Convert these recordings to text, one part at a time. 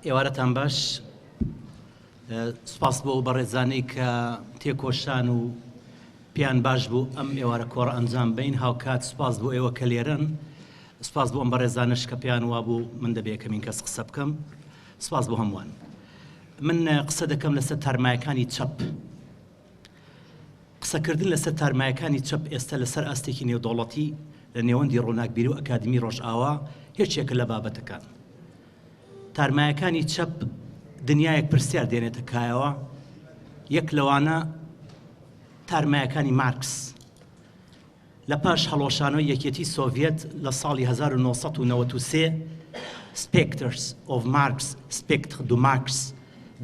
ئێوارەتان باش. سوپاس بۆ ئەو بەڕێزانەی کە تێکۆشان و پێیان باش بوو ئەم ئێوارە کۆڕە ئەنجام بەین. هاوکات سوپاس بۆ ئێوە کە لێرەن. سوپاس بۆ ئەم بەڕێزانەش کە پێیان وابوو من دەبێ یەکەمین کەس قسە بکەم. سوپاس بۆ هەمووان. من قسە دەکەم لەسەر تارمایەکانی چەپ. قسەکردن لەسەر تارمایەکانی چەپ ئێستا لەسەر ئاستێکی نێودەوڵەتی لە نێوەندی ڕووناکبیری و ئەکادیمی ڕۆژئاوا یەکێکە لە بابەتەکان. تارمایەکانی چەپ دنیایەک پرسیار دێنێتە کایەوە، یەک لەوانە تارمایەکانی مارکس. لە پاش هەڵوەشانەوەی یەکێتی سۆڤیەت لە ساڵی 1993، Spectres of Marx، Spectres de Marx،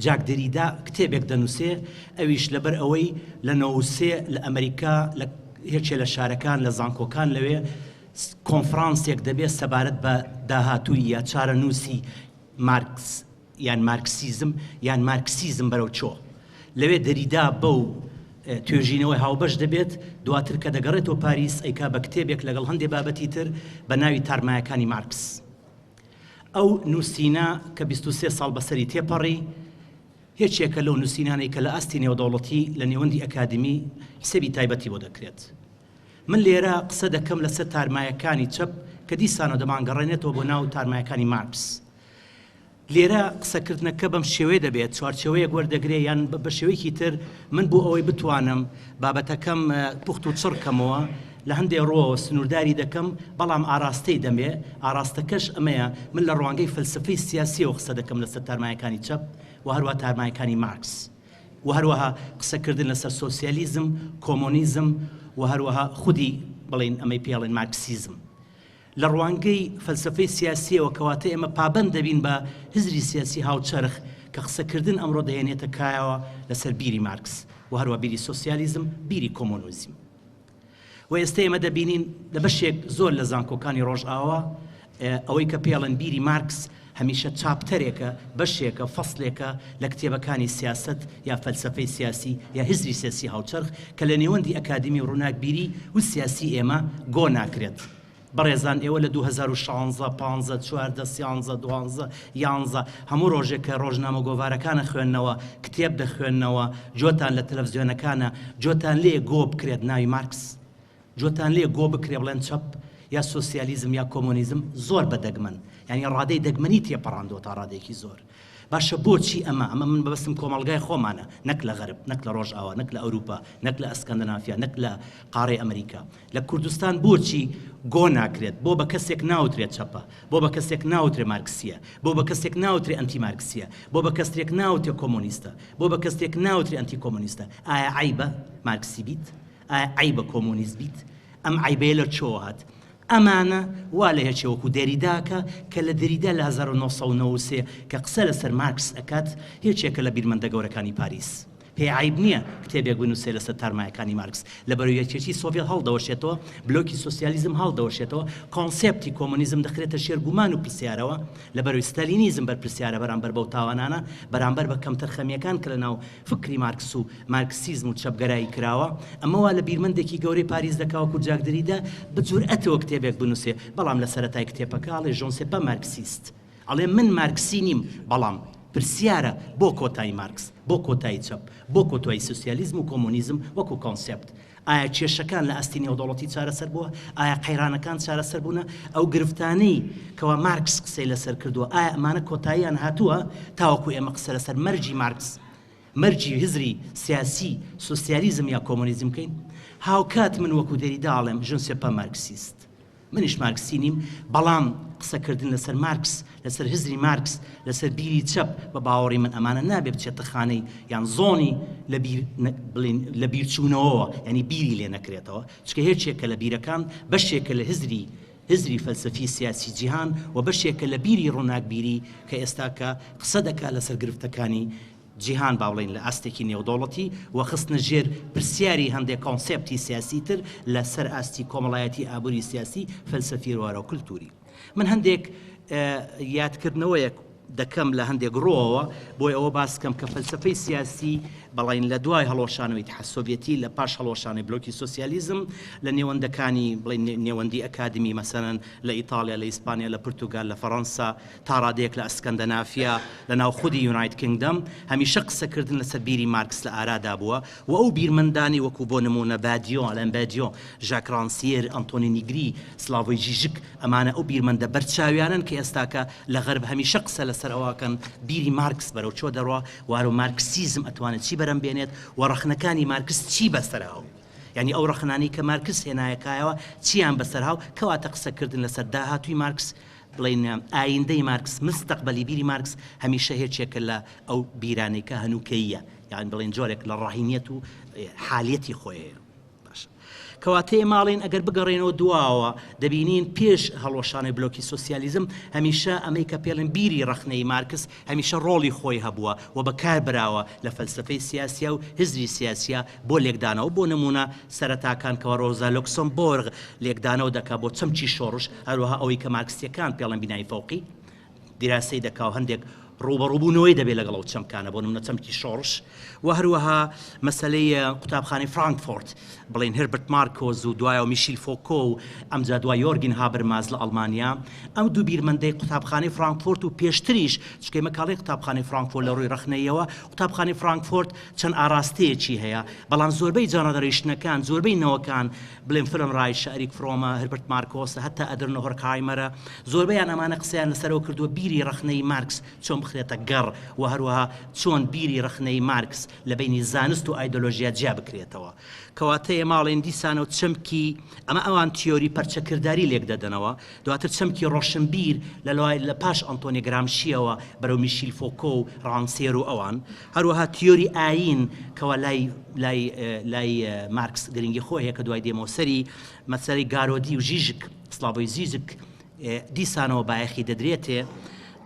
جاک دریدا کتێبێک دەنووسێ، ئەویش لەبەر ئەوەی لە 93 لە ئەمریکا لە یەکێ لە شارەکان لە زانکۆکان لەوێ کۆنفرانسێک دەبێ سەبارەت بە داهاتووی یا چارەنووسی مارکس یان مارکسیزم یان مارکسیزم بەرەو چۆ لەوێ دەریدا بەو توێژینەوەی هاوبەش دەبێت، دواتر کە دەگەڕێتەوە پاریس ئەیکا بە کتێبێک لەگەڵ هەندێ بابەتی تر بە ناوی تارمایەکانی مارکس. ئەو نووسینە کە 23 ساڵ بەسەری تێپەڕی، یەکێکە لەو نووسینانەی کە لە ئاستی نێودەوڵەتی لە نێوەندی ئەکادیمی حسێبی تایبەتی بۆ دەکرێت. من لێرە قسە دەکەم لەسەر تارمایەکانی چەپ کە دیسانەوە دەمانگەڕێنێتەوە بۆ ناو تارمایەکانی مارکس. لێرە قسەکردنەکە بەم شێوەیە دەبێت، چوارچێوەیەک وەردەگرێ یان بە شێوەیەکی تر من بۆ ئەوەی بتوانم بابەتەکەم پوخت و چڕ کەمەوە لە هەندێ ڕووەوە سنوورداری دەکەم، بەڵام ئاراستەی دەمێ، ئاراستەکەش ئەمەیە، من لە ڕوانگەی فەلسەفەی سیاسییەوە قسە دەکەم لەسەر تارمایەکانی چەپ و هەروەها تارمایەکانی مارکس و هەروەها قسەکردن لەسەر سۆسیالیزم، کۆمۆنیزم و هەروەها خودی بڵێین ئەمەی پێڵێن مارکسیزم. لە ڕوانگەی فەلسەفەی سیاسییەوە کەواتە ئێمە پابەند دەبین بە هزری سیاسی هاوچەرخ کە قسەکردن ئەمڕۆ دەهێنێتە کایەوە لەسەر بیری مارکس و هەروە بیری سۆسیالیزم، بیری کۆمۆنیزم. و ئێستا ئێمە دەبینین لە بەشێک زۆر لە زانکۆکانی ڕۆژئاوا ئەوەی کە پێڵێن بیری مارکس هەمیشە chapter ێکە، بەشێکە، فەسلێکە لە کتێبەکانی سیاسەت یا فەلسەفەی سیاسی یا هزری سیاسی هاوچەرخ کە لە نێوەندی ئەکادیمی و ڕووناکبیری و سیاسی ئێمە گۆ ناکرێت. بەڕێزان ئێوە لە 2016، پانزە، چواردە، سیانزە، دوانزە، یانزە هەموو ڕۆژێک کە ڕۆژنامە گۆڤارەکان ئەخوێننەوە، کتێب دەخوێننەوە، جۆتان لە تەلەفزیۆنەکانە، جۆتان لێ گۆ بکرێت ناوی مارکس؟ جۆتان لێ گۆ بکرێ بڵێن چەپ یا سۆسیالیزم یا کۆمۆنیزم؟ زۆر بە دەگمەن، یانی ڕادەی دەگمەنی تێپەڕاندووە تا ڕادەیەکی زۆر. باشە بۆچی ئەمە؟ ئەمە من مەبەستم کۆمەڵگای خۆمانە، نەک لە غەرب، نەک لە ڕۆژئاوا، نەک لە ئەوروپا، نەک لە ئەسکەندەنافیا، نەک لە قاڕەی ئەمریکا. لە کوردستان بۆچی گۆ ناکرێت؟ بۆ بە کەسێک ناوترێت چەپە؟ بۆ بە کەسێک ناوترێ مارکسییە؟ بۆ بە کەسێک ناوترێ ئەنتی مارکسییە؟ بۆ بە کەسێک ناوترێ کۆمۆنیستە؟ بۆ بە کەسێک ناوترێ ئەنتی کۆمۆنیستە؟ ئایا عەیبە مارکسی بیت؟ ئایا عەیبە کۆمۆنیست بیت؟ ئەم عەیبەیە لە چۆوە هات؟ ئەمانە وا لە هێچێ وەکو دێریدا کە کە لە دێریدا لە 1993 کە قسە لەسەر مارکس ئەکات یەکێکە لە بیرمەندە گەورەکانی پاریس. پێی عەیب نییە کتێبێک بنووسێ لەسەر تارمایەکانی مارکس. لەبەرەی یەکێتی سۆڤیەت هەڵدەوەشێتەوە، بلۆکی سۆسیالیزم هەڵدەوەشێتەوە، کۆنسێپتی کۆمۆنیزم دەخرێتە ژێر گومان و پرسیارەوە، لەبەرەی ستالینیزم بەرپرسیارە بەرامبەر بەو تاوانانە، بەرامبەر بە کەمتەرخەمییەکان کە لەناو فکری مارکس و مارکسیزم و چەپگەرایی کراوە. ئەمە وا لە بیرمەندێکی گەورەی پاریس دەکا وەکو جاک دریدا بە جورئەتەوە کتێبێک بنووسێ، بەڵام لە سەرەتای کتێپەکە ئەڵێ je ne suis pas marxiste. ئەڵێ من مارکسی نیم، بەڵام پرسیارە بۆ کۆتای مارکس، بۆ کۆتای چەپ، بۆ کۆتای سۆسیالیزم و کۆمۆنیزم وەکو کۆنسێپت؟ ئایا کێشەکان لە ئاستی نێودەوڵەتی چارەسەر بووە؟ ئایا قەیرانەکان چارەسەر بوونە؟ ئەو گرفتانەی کەوا مارکس قسەی لەسەر کردووە، ئایا ئەمانە کۆتاییان هاتووە تاوەکو ئێمە قسە لەسەر مەرگی مارکس، مەرگی هزری سیاسی سۆسیالیزم یا کۆمۆنیزم بکەین؟ هاوکات من وەکو دێریدا ئەڵێم je ne suis pas marxiste. منیش مارکسی نیم، بەڵام قسەکردن لەسەر مارکس، لەسەر هزری مارکس، لەسەر بیری چەپ، بە باوەڕی من ئەمانە نابێ بچێتە خانەی یان زۆنی لە بیر بڵێین لە بیرچوونەوەوە، یانی بیری لێ نەکرێتەوە، چونکە یەکێکە لە بیرەکان، بەشێکە لە هزری هزری فەلسەفی سیاسی جیهان و بەشێکە لە بیری ڕووناکبیری کە ئێستاکە قسە دەکا لەسەر گرفتەکانی جیهان با بڵێین لە ئاستێکی نێودەوڵەتی و خستنە ژێر پرسیاری هەندێک کۆنسێپتی سیاسی تر لە سەر ئاستی کۆمەڵایەتی ئابووری سیاسی فەلسەفی روارە و کلتوری. من هەندێک یادکردنەوەیەک دەکەم لە هەندێک ڕووەوە بۆی ئەوە باس کەم کە فەلسەفەی سیاسی بەڵین لە دوای هەڵوەشانەوەی ئیتحاد سۆڤیەتی لە پاش هەڵوەشانەوەی بلۆکی سۆسیالیزم لە نێوەندەکانی بڵێن نێوەندی ئەکادمی مەسەلەن لە ئیتاڵیا لە ئیسپانیا لە پرتوگال لە فەڕەنسا تا ڕادەیەک لە ئەسکەندەنافیا لە ناو خودی United Kingdom هەمیشە قسەکردن لەسەر بیری مارکس لە ئارادا بووە و ئەو بیرمەندانەی وەکو بۆ نموونە بادیۆ، ئالان بادیۆ، ژاک ڕانسیێر، ئەنتۆنی نیگری، سلاڤۆی ژیژک ئەمانە ئەو بیرمەندە بەرچاویانەن کە ئێستاکە لە غەرب هەمیشە قسە لەسەر ئەوە ئەکەن بیری مارکس بەرەو کوێ دەڕوا و مارکسیزم ئەتوانێت چی بەرەم بێنێت و ڕەخنەکانی مارکس چی بەسەر هاو یانی ئەو ڕەخنانەی کە مارکس هێنایە کایەوە چیان بەسەر هاو کەواتە قسەکردن لەسەر داهاتووی مارکس بڵێین ئایندەی مارکس مستەقبەلی بیری مارکس هەمیشە هێچێکە لە ئەو بیرانەی کە هەنووکەییە یان بڵێن جۆرێک لە ڕەهینیەت و حالیەتی خۆی هەیە. باشە کەواتە ئێمە ئەڵێین ئەگەر بگەڕێنەوە دواوە دەبینین پێش هەڵوەشانەوەی بلۆکی سۆسیالیزم هەمیشە ئەمەی کە پێڵێن بیری ڕەخنەی مارکس هەمیشە ڕۆڵی خۆی هەبووە و بەکار براوە لە فەلسەفەی سیاسیا و هزری سیاسیا بۆ لێکدانەوە بۆ نموونە سەرەتاکان کەوا ڕۆزا لۆکسۆمبۆرغ لێکدانەوە دەکا بۆ چەمکی شۆڕش هەروەها ئەوەی کە مارکسیەکان پێڵێن بینای فەوقی دیراسەی دەکا و هەندێک ڕووبەڕووبوونەوەی دەبێت لەگەڵ ئەو چەمکانە، بۆ نموونە چەمکی شۆڕش و هەروەها مەسەلەی قوتابخانەی فرانکفۆرت، بڵێین هێربرت مارکۆز و دوایەوە میشیل فۆکۆ و ئەمجا دوای یۆرگین هابرماس لە ئەڵمانیا. ئەم دوو بیرمەندەی قوتابخانەی فرانکفۆرت و پێشتریش، چونکە ئێمە کاڵێین قوتابخانەی فرانکفۆرت لە ڕووی ڕەخنەییەوە، قوتابخانەی فرانکفۆرت چەند ئاراستەیەکی هەیە، بەڵام زۆربەی generation ەکان، زۆربەی نەوەکان، بڵێم فرم ڕایشە، ئەریک فرۆمە، هربرت مارکۆسە، هەتا ئەدرنۆ هۆرکهایمەرە، زۆربەیان ئەمانە قسەیان لەسەرەوە کردووە بیری ڕەخنەی مارکس چۆن بخرێتە گەڕ و هەروەها چۆن بیری ڕەخنەی مارکس لە بەینی زانست و ئایدۆلۆژیا جیا بکرێتەوە. کەواتە ئێمە ئەڵێین دیسانەوە چەمکی ئەمە ئەوان تیۆری پەرچەکرداری لێک دەدەنەوە، دواتر چەمکی ڕۆشنبیر لە لای لە پاش ئەنتۆنی گرامشییەوە بەرەو میشیل فۆکۆ و ڕانسێر و ئەوان، هەروەها تیۆری ئایین کەوا لای لای لای مارکس گرنگی خۆی هەیە کە دوای دێمەوە سەری، مەسەلەی گارۆدی و ژیژک، سلاڤۆی زیزک، دیسانەوە بایەخی دەدرێتێ.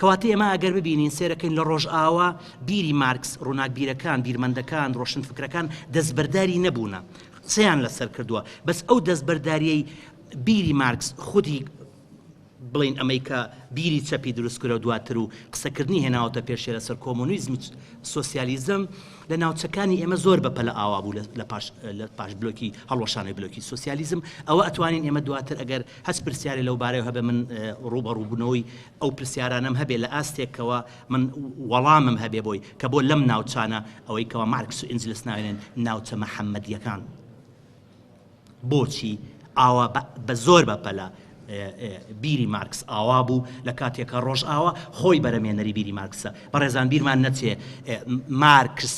کەواتە ئێمە ئەگەر ببینین سێرەکەین لە ڕۆژئاوا بیری مارکس، ڕووناکبیرەکان، بیرمەندەکان، ڕۆشنفکرەکان دەستبەرداری نەبوونە، قسەیان لەسەر کردووە، بەس ئەو دەستبەرداریەی بیری مارکس خودی بڵێین ئەمەی کە بیری چەپی دروست کرد و دواتر و قسەکردنی هێناوەتە پێشێ لەسەر کۆمۆنیزم و سۆسیالیزم لە ناوچەکانی ئێمە زۆر بەپەلە ئاوا بوو لە پاش لە پاش بلۆکی هەڵوەشانەوەی بلۆکی سۆسیالیزم ئەوە ئەتوانین ئێمە دواتر ئەگەر هەچ پرسیارێ لەو بارەیەوە هەبێ من ڕووبەڕووبوونەوەی ئەو پرسیارانەم هەبێ لە ئاستێکەوە من وەڵامم هەبێ بۆی کە بۆ لەم ناوچانە ئەوەی کەوا مارکس و ئینجلس ناوێنن ناوچە محەممەدییەکان. بۆچی ئاوا بە زۆر بە پەلە بیری مارکس ئاوا بوو لە کاتێکا ڕۆژئاوا خۆی بەرەمێنەری بیری مارکسە بەڕێزان بیرمان نەچێ مارکس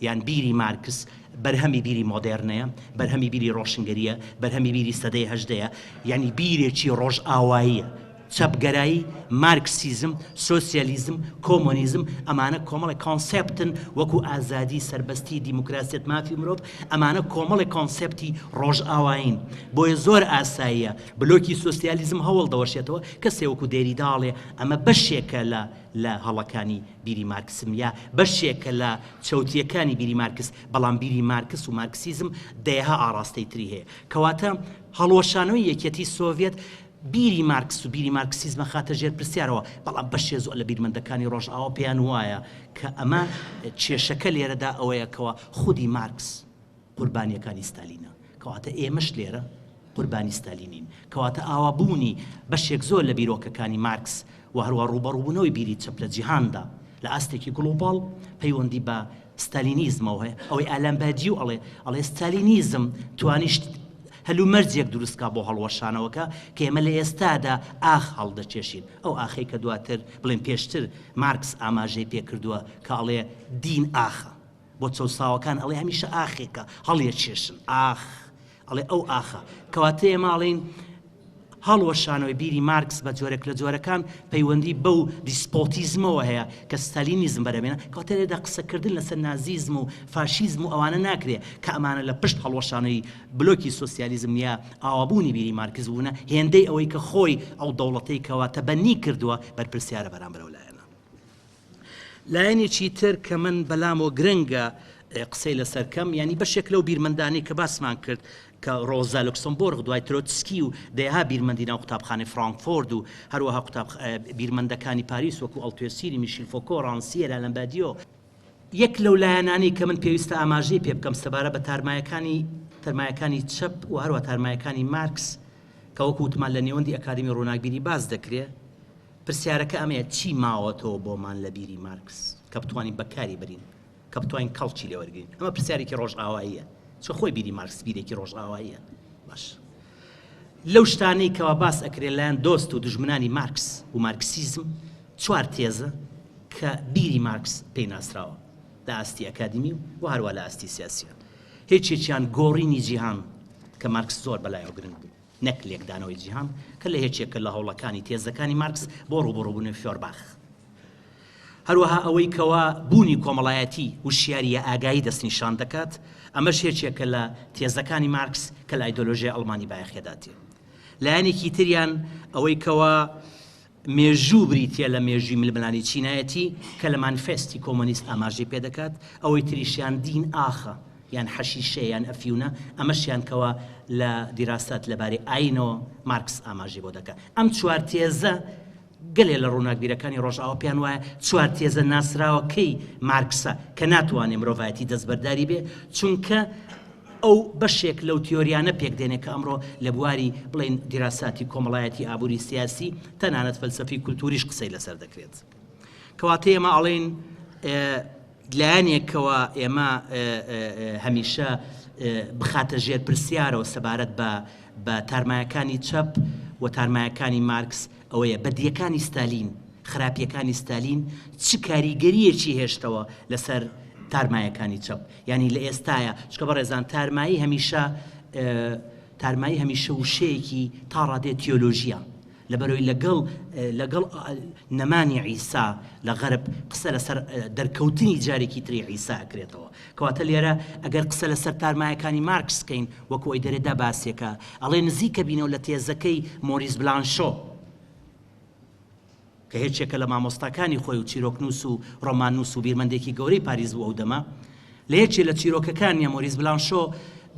یان بیری مارکس بەرهەمی بیری مۆدێرنەیە بەرهەمی بیری ڕۆشنگەریە بەرهەمی بیری سەدەی هەژدەیە یعنی بیرێکی ڕۆژئاواییە چەپگەرایی، مارکسیزم، سۆسیالیزم، کۆمۆنیزم، ئەمانە کۆمەڵێک concept ن وەکو ئازادی، سەربەستی، دیموکراسیەت، مافی مرۆڤ، ئەمانە کۆمەڵێک concept ی ڕۆژئاوایین. بۆیە زۆر ئاساییە بلۆکی سۆسیالیزم هەوڵدەوەشێتەوە کەسێ وەکو دێریدا ئەڵێ ئەمە بەشێکە لە لە هەڵەکانی بیری مارکسم یا بەشێکە لە چەوتییەکانی بیری مارکس، بەڵام بیری مارکس و مارکسیزم دەیەها ئاڕاستەی تری هەیە. کەواتە هەڵوەشانەوەی یەکیەتی سۆڤیەت بیری مارکس و بیری مارکسیزم ئەخاتە ژێر پرسیارەوە، بەڵام بەشێ زۆر لە بیرمەندەکانی ڕۆژئاوا پێیان وایە کە ئەمە کێشەکە لێرەدا ئەوەیە کەوا خودی مارکس قوربانییەکانی ستالینە، کەواتە ئێمەش لێرە قوربانی ستالینین، کەواتە ئاوابوونی بەشێک زۆر لە بیرۆکەکانی مارکس و هەروا ڕووبەڕووبوونەوەی بیری چەپ لە جیهاندا لە ئاستێکی گڵۆباڵ پەیوەندی بە ستالینیزمەوە هەیە، ئەوەی ئالان بادیو ئەڵێ، ئەڵێ ستالینیزم توانی هەلومەرجێک دروست کا بۆ هەڵوەشانەوەکە کە ئێمە لە ئێستادا ئاخ هەڵدەکێشین، ئەو ئاخەی کە دواتر بڵێن پێشتر مارکس ئاماژەی پێ کردووە کە ئەڵێ دین ئاخە بۆ چەوساوەکان، ئەڵێ هەمیشە ئاخێکە هەڵیەکێشن، ئاخ ئەڵێ ئەو ئاخە. کەواتە ئێمە ئەڵێین هەڵوەشانەوەی بیری مارکس بە جۆرێک لە جۆرەکان پەیوەندی بەو دیسپۆتیزمەوە هەیە کە ستالینیزم بەرهەمێنە، کەواتە لێرەدا قسەکردن لەسەر نازیزم و فاشیزم و ئەوانە ناکرێ کە ئەمانە لە پشت هەڵوەشانەوەی بلۆکی سۆسیالیزم یا ئاوابوونی بیری مارکس بوونە، هێندەی ئەوەی کە خۆی ئەو دەوڵەتەی کەوا تەبەنی کردووە بەرپرسیارە بەرامبەر ئەو لایەنە. لایەنێکی تر کە من بەلامەوە گرنگە. قسەی لەسەر کەم، یانی بەشێک لەو بیرمەندانەی کە باسمان کرد کە ڕۆزا لوکسمبۆرغ دوای ترۆتسکی و دەیەها بیرمەندی ناو قوتابخانەی فرانکفۆرد و هەروەها قوتاب بیرمەندەکانی پاریس وەکو ئەڵتوێسیری، میشیل فۆکۆ، ڕانسیێر، ئالان بادیۆ. یەک لەو لایەنانەی کە من پێویستە ئاماژەی پێ بکەم سەبارەت بە تارمایەکانی تەرمایەکانی چەپ و هەروەها تارمایەکانی مارکس کە وەکو وتمان لە نێوەندی ئەکادیمی ڕووناکبیری باس دەکرێ، پرسیارەکە ئەمەیە چی ماوەتەوە بۆمان لە بیری مارکس کە بتوانین بەکاری بەرین؟ کە بتوانین کەڵکی لێ وەرگرین؟ ئەمە پرسیارێکی ڕۆژئاواییە، چونکە خۆی بیری مارکس بیرێکی ڕۆژئاواییە. باش لەو شتانەی کەوا باس ئەکرێ لایەن دۆست و دوژمنانی مارکس و مارکسیزم چوار تێزە کە بیری مارکس پێی ناسراوە لە ئاستی ئەکادیمی و هەروە لە ئاستی سیاسیە. هێچێکیان گۆڕینی جیهان کە مارکس زۆر بەلایەوە گرنگ بوو، نەک لێکدانەوەی جیهان کە لە هێچێکە لە هەوڵەکانی تێزەکانی مارکس بۆ ڕووبەڕووبوونەوەی فیۆرباخ. هەروەها ئەوەی کەوا بوونی کۆمەڵایەتی وشیاری یا ئاگایی دەستنیشان دەکات، ئەمەش یەکێکە لە تێزەکانی مارکس کە لە ئایدۆلۆژیای ئەڵمانی بایەخیەداتێ. لایەنێکی تریان ئەوەی کەوا مێژوو بریتیە لە مێژووی ململانێی چینایەتی کە لە مانیفێستی کۆمۆنیست ئاماژەی پێدەکات، ئەوەی تریشیان دین ئاخە یان حەشیشە یان ئەفیونە، ئەمەشیان کەوا لە دیراسات لەبارەی ئایینەوە مارکس ئاماژەی بۆ دەکات. ئەم چوار تێزە گەلێ لە ڕووناکبیرەکانی ڕۆژئاوا پێیان وایە چوار تێزە ناسراوەکەی مارکسە کە ناتوانێ مرۆڤایەتی دەستبەرداری بێ، چونکە ئەو بەشێک لەو تیۆریانە پێک دێنێ کە ئەمڕۆ لە بواری بڵێین دیراساتی کۆمەڵایەتی، ئابووری، سیاسی، تەنانەت فەلسەفی کولتووریش قسەی لەسەر دەکرێت. کەواتە ئێمە ئەڵێین لایەنێکەوە ئێمە هەمیشە بخاتە ژێر پرسیارەوە سەبارەت بە بە تارمایەکانی چەپ و تارمایەکانی مارکس ئەوەیە بەدییەکانی ستالین، خراپییەکانی ستالین چ کاریگەرییەکی هێشتەوە لەسەر تارمایەکانی چەپ؟ یانی لە ئێستایا، چونکە بەڕێزان تارمایی هەمیشە تارمایی هەمیشە وشەیەکی تا ڕادەیە تیۆلۆژییە. لەبەرئەوەی لەگەڵ لەگەڵ نەمانی عیسا لە غەرب قسە لەسەر دەرکەوتنی جارێکی تری عیسا ئەکرێتەوە. کەواتە لێرە ئەگەر قسە لەسەر تارمایەکانی مارکس بکەین وەکو ئەوەی دەرێدا باسێکە ئەڵێ نزیکە بینەوە لە تێزەکەی مۆریس بلانشۆ کە هێچێکە لە مامۆستاکانی خۆی و چیرۆکنووس و ڕۆماننووس و بیرمەندێکی گەورەی پاریس بوو ئەو دەمە لە یەکێ لە چیرۆکەکانیا مۆریس بلانشۆ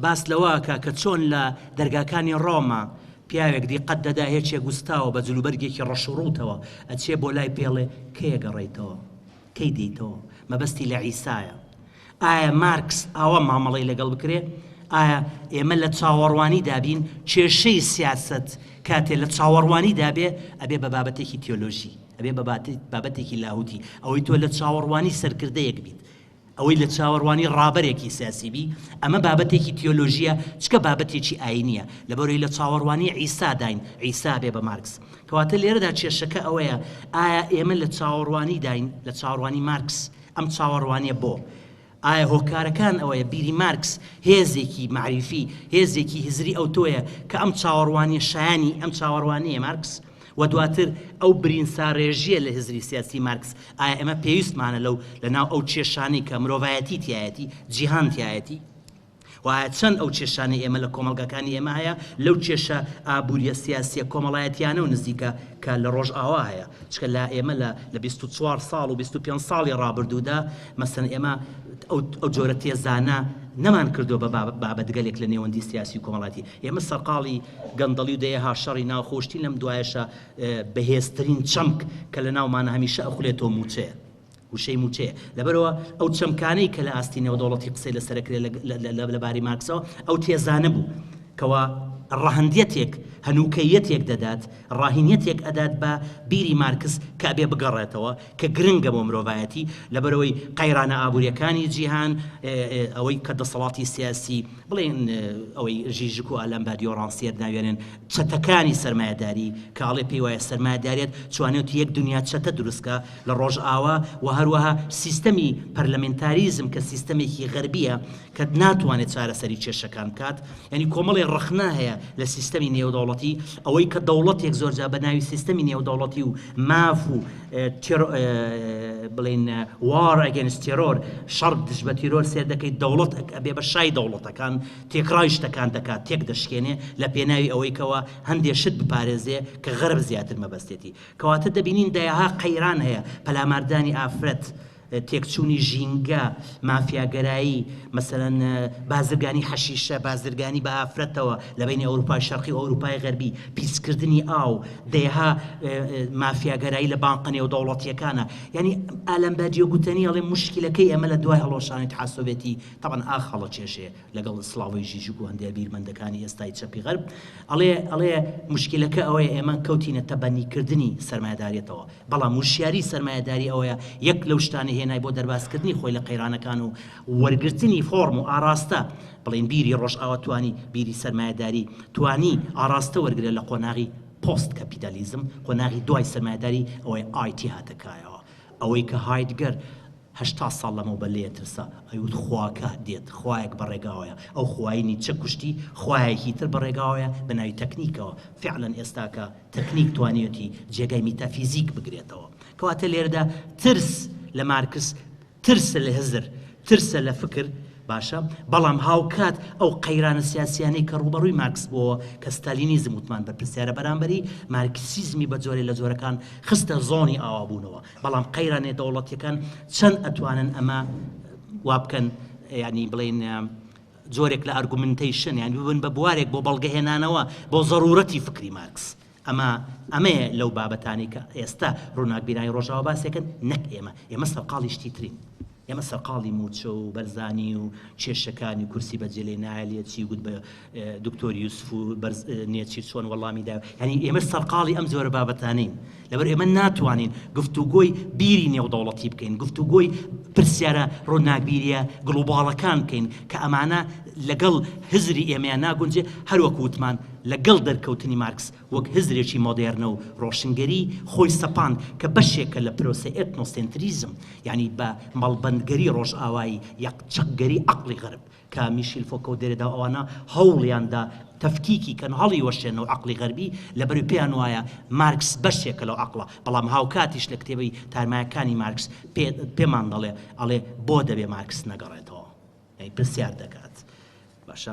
باس لەوە ئەکا کە چۆن لە دەرگاکانی ڕۆما پیاوێک دیقەت دەدا هێچێک وستاوە بە جلوبەرگێکی ڕەش و ڕووتەوە ئەچێ بۆ لای پێڵێ کەی ئەگەڕێیتەوە؟ کەی دێیتەوە؟ مەبەستی لە عیسایە. ئایا مارکس ئاوا مامەڵەی لەگەڵ بکرێ؟ ئایا ئێمە لە چاوەڕوانیدا بین؟ کێشەی سیاسەت کاتێ لە چاوەڕوانیدا بێ، ئەبێ بە بابەتێکی تیۆلۆژی، ئەبێ بە بابەتێکی لاهوتی. ئەوەی تۆ لە چاوەڕوانی سەرکردەیەک بیت، ئەوەی لە چاوەڕوانی ڕابەرێکی سیاسی بی، ئەمە بابەتێکی تیۆلۆژییە، چکە بابەتێکی ئایینییە. لەبەرئەوەی لە چاوەڕوانی عیساداین، عیسا ئەبێ بە مارکس. کەواتە لێرەدا کێشەکە ئەوەیە، ئایا ئێمە لە چاوەڕوانیداین، لە چاوەڕوانی مارکس؟ ئەم چاوەڕوانییە بۆ؟ ئایا هۆکارەکان ئەوەیە بیری مارکس هێزێکی مەعریفی، هێزێکی هزری ئەوتۆیە کە ئەم چاوەڕوانییە شایانی ئەم چاوەڕوانییە مارکس؟ و دواتر ئەو برینساڕێژییە لە هزری سیاسی مارکس، ئایا ئێمە پێویستمانە لەو لە ناو ئەو کێشانەی کە مرۆڤایەتی تیایەتی، جیهان تیایەتی؟ و ئایا چەند ئەو کێشانەی ئێمە لە کۆمەڵگاکانی ئێمە هەیە لەو کێشە ئابووریە سیاسیە کۆمەڵایەتیانەوە نزیکە کە لە ڕۆژئاوا هەیە؟ چونکە لا ئێمە لە لە 24 ساڵ و 25 ساڵی ڕابردوودا مەسەن ئێمە ئەو ئەو جۆرە تێزانە نەمان کردووە بە بابەتگەلێک لە نێوەندی سیاسی و کۆمەڵاتی ئێمە سەرقاڵی گەندەڵی و دەیەها شەڕی ناوخۆشتین لەم دوایەشە بەهێزترین چەمک کە لە ناومانە هەمیشە ئەخولێتەوە مووچەیە وشەی مووچەیە. لەبەرئەوە ئەو چەمکانەی کە لە ئاستی نێودەوڵەتی قسەی لەسەر ئەکرێ لە باری مارکسەوە ئەو تێزانە بوو کەوا ڕەهەندیەتێک، هەنووکەییەتێک دەدات، ڕاهینیەتێک ئەدات بە بیری مارکس کە ئەبێ بگەڕێتەوە، کە گرنگە بۆ مرۆڤایەتی، لەبەرئەوەی قەیرانە ئابووریەکانی جیهان، ئەوەی کە دەسەڵاتی سیاسی، بڵێین ئەوەی ژیژک و ئالان بادیۆ ڕانسیەر ناویانێن چەتەکانی سەرمایەداری، کە ئەڵێ پێی وایە سەرمایەداریەت توانیوتی یەک دنیا چەتە دروست کا لە ڕۆژئاوا و هەروەها سیستەمی پەرلەمنتاریزم کە سیستەمێکی غەربیە کە ناتوانێت چارەسەری کێشەکان بکات یانی کۆمەڵێ ڕەخنە هەیە لە سیستەمی نێودەوڵەتی ئەوەی کە دەوڵەتێک زۆرجار بە ناوی سیستەمی نێودەوڵەتی و ماف و بڵێین war against terror شەڕ دژ بە تیرۆر سێر دەکەیت دەوڵەت ئەبێ بە شای دەوڵەتەکان تێکڕای شتەکان دەکات تێک دەشکێنێ لە پێناوی ئەوەی کەوا هەندێ شت بپارێزێ کە غەرب زیاتر مەبەستێتی کەواتە دەبینین دەیەها قەیران هەیە پەلاماردانی ئافرەت. تێکچوونی ژینگە، مافیاگەرایی، مەسەلەن بازرگانی حەشیشە، بازرگانی بە ئافرەتەوە لە بەینی ئەوروپای شەرقی و ئەوروپای غەربی، پیسکردنی ئاو، دەیەها مافیاگەرایی لە بانقە نێودەوڵەتییەکانە. یانی ئالان بادیۆ گوتەنی ئەڵێ موشکیلەکەی ئێمە لە دوای هەڵوەشانەوەی ئیتحاد سۆڤێتی، تەبعەن ئاخ هەڵەکێشێ لەگەڵ سڵاڤۆی ژیژک و هەندێ بیرمەندەکانی ئێستای چەپی غەرب، ئەڵێ ئەڵێ موشکیلەکە ئەوەیە ئێمە کەوتینە تەبەنیکردنی سەرمایەداریەتەوە. بەڵام وشیاری سەرمایەداری ئەوەیە یەک لەو شتانەی هێنای بۆ دەربازکردنی خۆی لە قەیرانەکان و وەرگرتنی فۆرم و ئاراستە، بڵێین بیری ڕۆژئاوا توانی بیری سەرمایەداری توانی ئاراستە وەرگرێت لە قۆناغی پۆست کەپیتالیزم، قۆناغی دوای سەرمایەداری ئەوەی IT هاتە کایەوە. ئەوەی کە هایدگەر 80 ساڵ لەمەوبەر لێ ترسا، ئەیوت خواکە دێت، خوایەک بە ڕێگاوەیە، ئەو خوای نیتچە کوشتی، خوایەکی تر بە ڕێگاوەیە بە ناوی تەکنیکەوە، فیعلەن ئێستاکە تەکنیک توانیویەتی جێگای میتافیزیک بگرێتەوە. کەواتە لێرەدا ترس لە مارکس ترسە لە هزر، ترسە لە فکر، باشە، بەڵام هاوکات ئەو قەیرانە سیاسیانەی کە ڕووبەڕووی مارکس بووەوە کە ستالینیزم وتمان بەرپرسیارە بەرامبەری، مارکسیزمی بە جۆرێ لە جۆرەکان خستە زۆنی ئاوابوونەوە. بەڵام قەیرانە دەوڵەتیەکان چەند ئەتوانن ئەمە وا بکەن یانی بڵێین جۆرێک لە argumentation یان ببن بە بوارێک بۆ بەڵگەهێنانەوە بۆ زەرورەتی فکری مارکس ئەمە ئەمەیە لەو بابەتانی کە ئێستا ڕووناکبیرانی ڕۆژاوا باسێکن نەک ئێمە ئێمە سەرقاڵی شتی ترین ئێمە سەرقاڵی موچە و بەرزانی و کێشەکانی کورسی بەجێ لێ نایەلێ چی گوت بە دکتۆر یوسف و بەرز نێچیر چۆن وەڵامی دا یعنی ئێمە سەرقاڵی ئەم جۆرە بابەتانین لەبەر ئێمە ناتوانین گفتوگۆی بیری نێودەوڵەتی بکەین گفتوگۆی پرسیارە ڕووناکبیریە گڵوباڵەکان بکەین کە ئەمانە لەگەڵ هزری ئێمەیان ناگونجێ هەروەک وتمان لەگەڵ دەرکەوتنی مارکس وەک هزرێکی مۆدێرنە و ڕۆشنگەری خۆی سەپاند کە بەشێکە لە پرۆسەی ئێتنۆسێنتریزم یعنی بە مەڵبەندگەری ڕۆژئاوایی یەک چەقگەری عەقڵی غەرب کە میشیل فۆکۆ و دێرێدا و ئەوانە هەوڵیان دا تەفکیکی کەن هەڵیوەشێنەوە عەقڵی غەربی لەبەروی پێیان وایە مارکس بەشێکە لەو عەقڵە بەڵام هاوکاتیش لە کتێبی تارمایەکانی مارکس پێ پێمان دەڵێ ئەڵێ بۆ دەبێ مارکس نەگەڕێتەوە یانی پرسیار دەکات باشە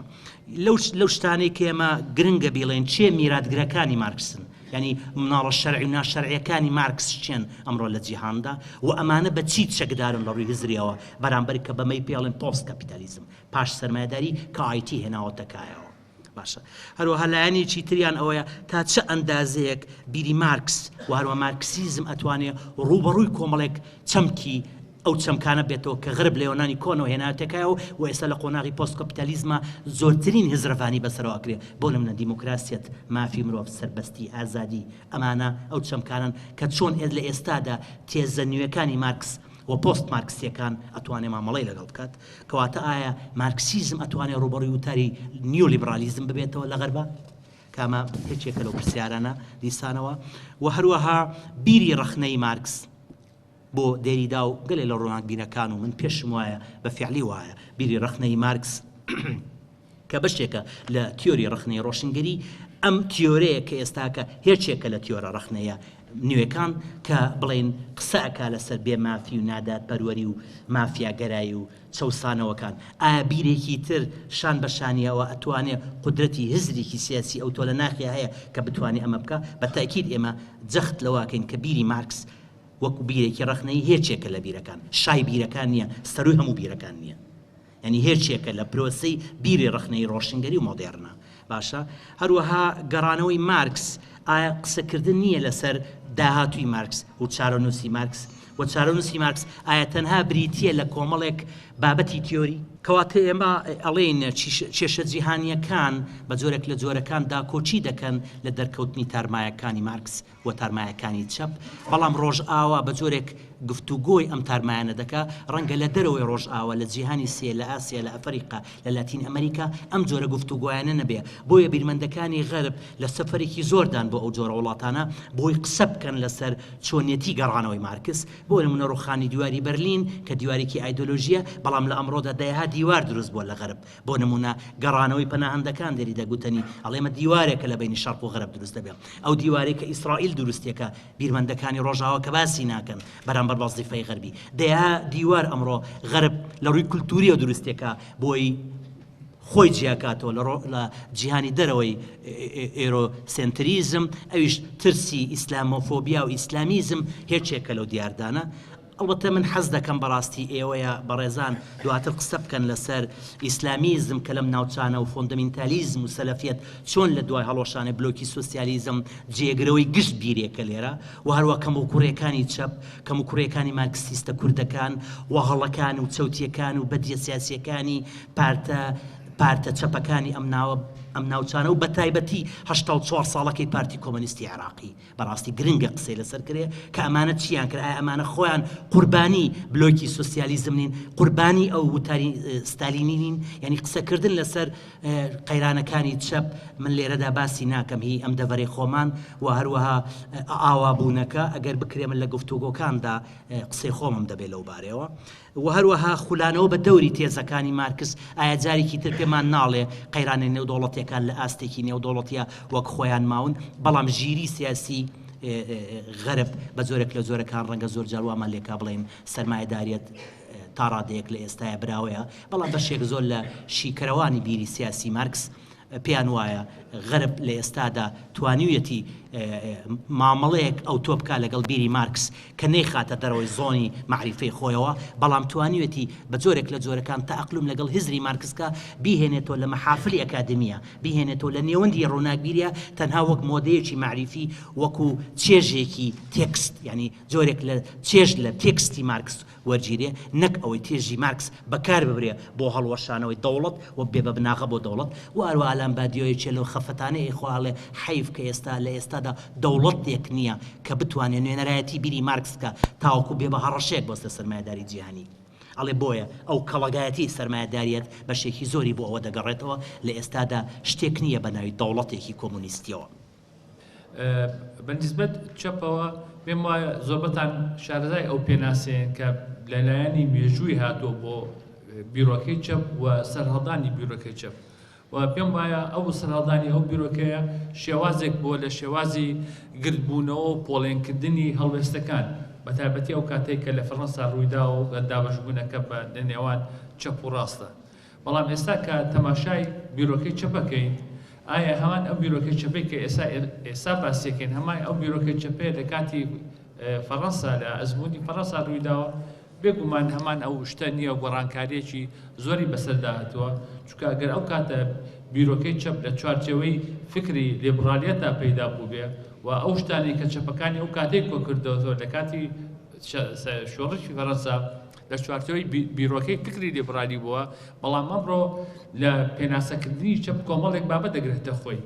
لەو لەو شتانەی کە ئێمە گرنگە بیڵێن چێ میراتگرەکانی مارکسن یانی مناڵە شەرعی و ناشەرعیەکانی مارکس چێن ئەمڕۆ لە جیهاندا و ئەمانە بە چی چەکدارن لە ڕووی هزریەوە بەرامبەر کە بەمەی پێڵێن پۆست کەپیتالیزم پاش سەرمایەداری کە IT هێناوەتە کایەوە. باشە هەروەها لایەنێکی تریان ئەوەیە تا چ ئەندازەیەک بیری مارکس و هەروە مارکسیزم ئەتوانێ ڕووبەڕووی کۆمەڵێک چەمکی ئەو چەمکانە بێتەوە کە غەرب لە یۆنانی کۆنەوە هێناوێتە کایەوە و ئێستا لە قۆناغی پۆست کەپیتالیزما زۆرترین هزرەڤانی بەسەرەوە ئەکرێ بۆ نمونە دیموکراسیەت، مافی مرۆڤ، سەربەستی، ئازادی ئەمانە ئەو چەمکانەن کە چۆن لە ئێستادا تێزە نوێکانی مارکس و پۆست مارکسیەکان ئەتوانێ مامەڵەی لەگەڵ بکات کەواتە ئایا مارکسیزم ئەتوانێ ڕووبەڕووی وتاری نیۆلیبرالیزم ببێتەوە لە غەربا؟ کە ئەمە یەکێکە لەو پرسیارانە دیسانەوە و هەروەها بیری ڕەخنەی مارکس بۆ دێریدا و گەلێ لە ڕووناکبیرەکان و من پێشم وایە بە فیعلی وایە بیری ڕەخنەی مارکس کە بەشێکە لە تیۆری ڕەخنەی ڕۆشنگەری ئەم تیۆرەیە کە ئێستاکە هێچێکە لە تیۆرە ڕەخنەیە نوێکان کە بڵێن قسە ئەکا لەسەر بێ مافی و نادادپەروەری و مافیاگەرایی و چەوسانەوەکان ئایا بیرێکی تر شان بە شانی ئەوە ئەتوانێ قودرەتی هزرێکی سیاسی ئەوتۆ لە ناخیا هەیە کە بتوانێ ئەمە بکا بە تەئکید ئێمە جەخت لەوە ئەکەین کە بیری مارکس وەکو بیرێکی ڕەخنەیی هێچێکە لە بیرەکان، شای بیرەکان نییە، سەرووی هەموو بیرەکان نییە. یانی هێچێکە لە پرۆسەی بیری ڕەخنەیی ڕۆشنگەری و مۆدێرنە. باشە، هەروەها گەڕانەوەی مارکس ئایا قسەکردن نییە لەسەر داهاتووی مارکس و چارەنووسی مارکس؟ و چارەنووسی مارکس ئایا تەنها بریتییە لە کۆمەڵێک بابەتی تیۆری؟ کەواتە ئێمە ئەڵێین کێشە جیهانییەکان بە جۆرێک لە جۆرەکان داکۆکی دەکەن لە دەرکەوتنی تارمایەکانی مارکس و تارمایەکانی چەپ، بەڵام ڕۆژئاوا بە جۆرێک گفتوگۆی ئەم تارمایانە دەکا، ڕەنگە لە دەرەوەی ڕۆژئاوا، لە جیهانی سێ، لە ئاسیا، لە ئەفەریقا، لە لاتین ئەمەریکا، ئەم جۆرە گفتوگۆیانە نەبێ. بۆیە بیرمەندەکانی غەرب لە سەفەرێکی زۆردان بۆ ئەو جۆرە وڵاتانە، بۆی قسە بکەن لەسەر چۆنیەتی گەڕانەوەی مارکس، بۆ نموونە ڕووخانی دیواری بەرلین، کە دیوارێکی ئایدۆلۆژییە، بەڵام لە ئەمڕۆدا دەیەها دیوار دروست بووە لە غەرب. بۆ نموونە گەڕانەوەی پەناهەندەکان دێریدا گوتەنی ئەڵێ ئەمە دیوارێکە لە بەینی شەرق و غەرب دروست دەبێ. ئەو دیوارەی کە ئیسرائیل دروستیەکا بیرمەندەکانی ڕۆژاوا کە باسی ناکەن بەرامبەر بە زیفەی غەربی. دەیەها دیوار ئەمڕۆ غەرب لە ڕووی کولتووریەوە دروستیەکا بۆی خۆی جیاکاتەوە لە لە جیهانی دەرەوەی ئێرۆسێنتریزم، ئەویش ترسی ئیسلامۆفۆبیا و ئیسلامیزم هێچێکە لەو دیاردانە. ئەڵبەتە من حەز دەکەم بەڕاستی ئێوەیە بەڕێزان دواتر قسە بکەن لەسەر ئیسلامیزم کە لەم ناوچانە و فۆندەمینتالیزم و سەلەفیەت چۆن لە دوای هەڵوەشانەی بلۆکی سۆسیالیزم جێگرەوەی گشت بیرێکە لێرە و هەروە کەموکوڕیەکانی چەپ، کەموکوڕیەکانی مارکسیستە کوردەکان و هەڵەکان و چەوتیەکان و بەدیە سیاسیەکانی پارتە پارتە چەپەکانی ئەم ناوە ئەم ناوچانە و بەتایبەتی 84 ساڵەکەی پارتی کۆمەنیستی عێراقی. بەڕاستی گرنگە قسەی لەسەر کرێ کە ئەمانە چیان کرد؟ ئایا ئەمانە خۆیان قوربانی بلۆکی سوسیالیزم نین؟ قوربانی ئەو وتاری ستالینی نین؟ یعنی قسەکردن لەسەر قەیرانەکانی چەپ من لێرەدا باسی ناکەم هی ئەم دەڤەرەی خۆمان و هەروەها ئاوابوونەکە ئەگەر بکرێ من لە گفتوگۆکاندا قسەی خۆمم دەبێت لەو بارەیەوە. وە هەروەها خولانەوە بە دەوری تێزەکانی مارکس، ئایا جارێکی تر پێمان ناڵێ قەیرانە نێودەوڵەتیەکان لە ئاستێکی نێودەوڵەتیا وەک خۆیان ماون، بەڵام ژیری سیاسی غەرب بە جۆرێک لە جۆرەکان ڕەنگە زۆر جار وامان لێکا بڵێین سەرمایەداریەت تا ڕادەیەک لە ئێستایا براوەیە، بەڵام بەشێک زۆر لە شیکەرەوانی بیری سیاسی مارکس پێیان وایە غەرب لە ئێستادا توانیویەتی مامەڵەیەک ئەوتۆ بکا لەگەڵ بیری مارکس کە نەیخاتە دەرەوەی زۆنی مەعریفەی خۆیەوە، بەڵام توانیویەتی بە جۆرێک لە جۆرەکان تەئەقلوم لەگەڵ هزری مارکس بکا، بیهێنێتەوە لە مەحافلی ئەکادیمیە، بیهێنێتەوە لە نێوەندی ڕووناکبیریە تەنها وەک مۆدەیەکی مەعریفی، وەکو چێژێکی تێکست، یانی جۆرێک لە چێژ لە تێکستی مارکس وەرگیرێ نەک ئەوەی تێزی مارکس بەکار ببرێ بۆ هەڵوەشانەوەی دەوڵەت و ببێ بە بناغە بۆ دەوڵەت و هەروەها ئالان بادیۆ یەکێ لەو خەفەتانەی ئەیخوا ئەڵێ حەیف کە ئێستا لە ئێستادا دەوڵەتێک نییە کە بتوانێ نوێنەرایەتی بیری مارکس بکا تاوەکو بێ بە هەڕەشەیەک بۆ سەر سەرمایەداری جیهانی ئەڵێ بۆیە ئەو کەڵەگایەتی سەرمایەداریەت بەشێکی زۆری بۆ ئەوە دەگەڕێتەوە لە ئێستادا شتێک نییە بە ناوی دەوڵەتێکی کۆمۆنیستیەوە. بە نیسبەت چەپەوە پێم وایە زۆربەتان شارەزای ئەو پێناسەیەن کە لەلایەنی مێژووی هاتووە بۆ بیرۆکەی چەپ و سەرهەڵدانی بیرۆکەی چەپ و پێم وایە ئەو سەرهەڵدانی ئەو بیرۆکەیە شێوازێک بووە لە شێوازی گردبوونەوە و پۆڵێنکردنی هەڵوێستەکان بە تایبەتی ئەو کاتێک کە لە فەڕەنسا ڕوویداوە و دابەشبوونەکە بە لە نێوان چەپ و ڕاستە بەڵام ئێستا کە تەماشای بیرۆکەی چەپەکەین ئایا هەمان ئەو بیرۆکەی چەپەی کە ئێستا ئێستا باسیەکەین هەمان ئەو بیرۆکەی چەپەیە لە کاتی فەڕەنسا لە ئەزموونی فەڕەنسا ڕوویداوە؟ بێگومان هەمان ئەو شتە نییە و گۆڕانکارییەکی زۆری بەسەردا هاتووە، چونکە ئەگەر ئەو کاتە بیرۆکەی چەپ لە چوارچێوەی فکری لیبڕالیەتا پەیدا بووبێ و ئەو شتانەی کە چەپەکانی ئەو کاتەی کۆکردۆتەوە لە کاتی شۆڕشی فەرەنسا لە چوارچێوەی بیرۆکەی فکری لیبڕالی بووە، بەڵام ئەمڕۆ لە پێناسەکردنی چەپ کۆمەڵێک بابەت دەگرێتە خۆی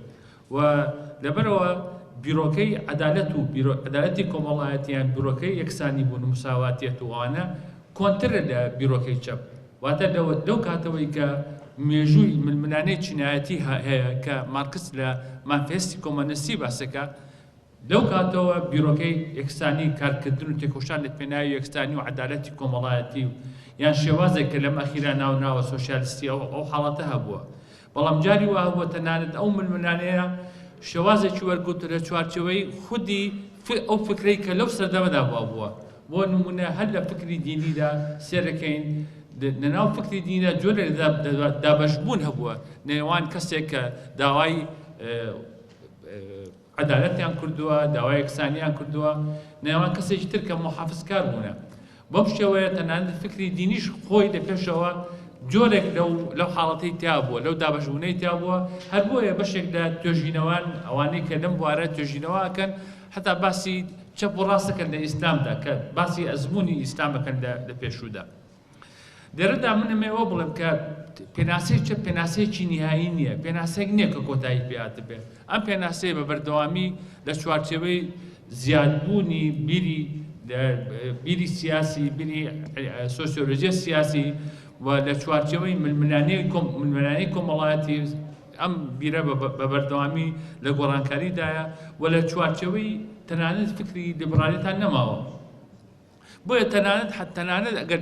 و لەبەرئەوە بیرۆکەی عەدالەت و عەدالەتی کۆمەڵایەتی یان بیرۆکەی یەکسانی بوون و مساواتیەت و ئەوانە کۆنترە لە بیرۆکەی چەپ واتە لەو کاتەوەی کە مێژووی ململانێی چینایەتی هەیە کە مارکس لە مانفێستی کۆمۆنیستی باسەکە لەو کاتەوە بیرۆکەی یەکسانی کارکردن و تێکۆشان لە پێناوی یەکسانی و عەدالەتی کۆمەڵایەتی و یان شێوازێک کە لەم ئەخیرا ناونراوە سۆسیالیستی ئەو ئەو حاڵەتە هەبووە بەڵام جاری وا هەبووە تەنانەت ئەو ململانێیە شێوازێکی وەرگرتووە لە چوارچێوەی خودی ئەو فکرەی کە لەو سەردەمەدا بڵاو بووە بۆ نموونە هەر لە فکری دینیدا سێرەکەین لەناو فکری دینیدا جۆرێک دابەشبوون هەبووە نێوان کەسێک کە داوای عەدالەتیان کردووە، داوای یەکسانیان کردووە، نێوان کەسێکی تر کە موحافزکار بوونە. بەم شێوەیە تەنانەت فکری دینیش خۆی لە پێشەوە جۆرێک لەو لەو حاڵەتەی تیا بووە، لەو دابەشبوونەی تیا بووە، هەر بۆیە بەشێک لە توێژینەوان ئەوانەی کە لەم بوارە توێژینەوە ئەکەن هەتا باسی چەپ و ڕاست ئەکەن لە ئیسلامدا کە باسی ئەزموونی ئیسلام ئەکەن لە لە پێشوودا. لێرەدا من ئەمەوێ ئەوە بڵێم کە پێناسەی چەپ پێناسەیەکی نیهایی نییە، پێناسەیەک نییە کە کۆتایی پێ هاتبێ. ئەم پێناسەیە بە بەردەوامی لە چوارچێوەی زیادبوونی بیری بیری سیاسی، بیری سۆسیۆلۆژیە سیاسی و لە چوارچێوەی ململانێی ململانێی کۆمەڵایەتی ئەم بیرە بە بەردەوامی لە گۆڕانکاریدایە و لە چوارچێوەی تەنانەت فکری لیبڕالیتان نەماوە. بۆیە تەنانەت تەنانەت ئەگەر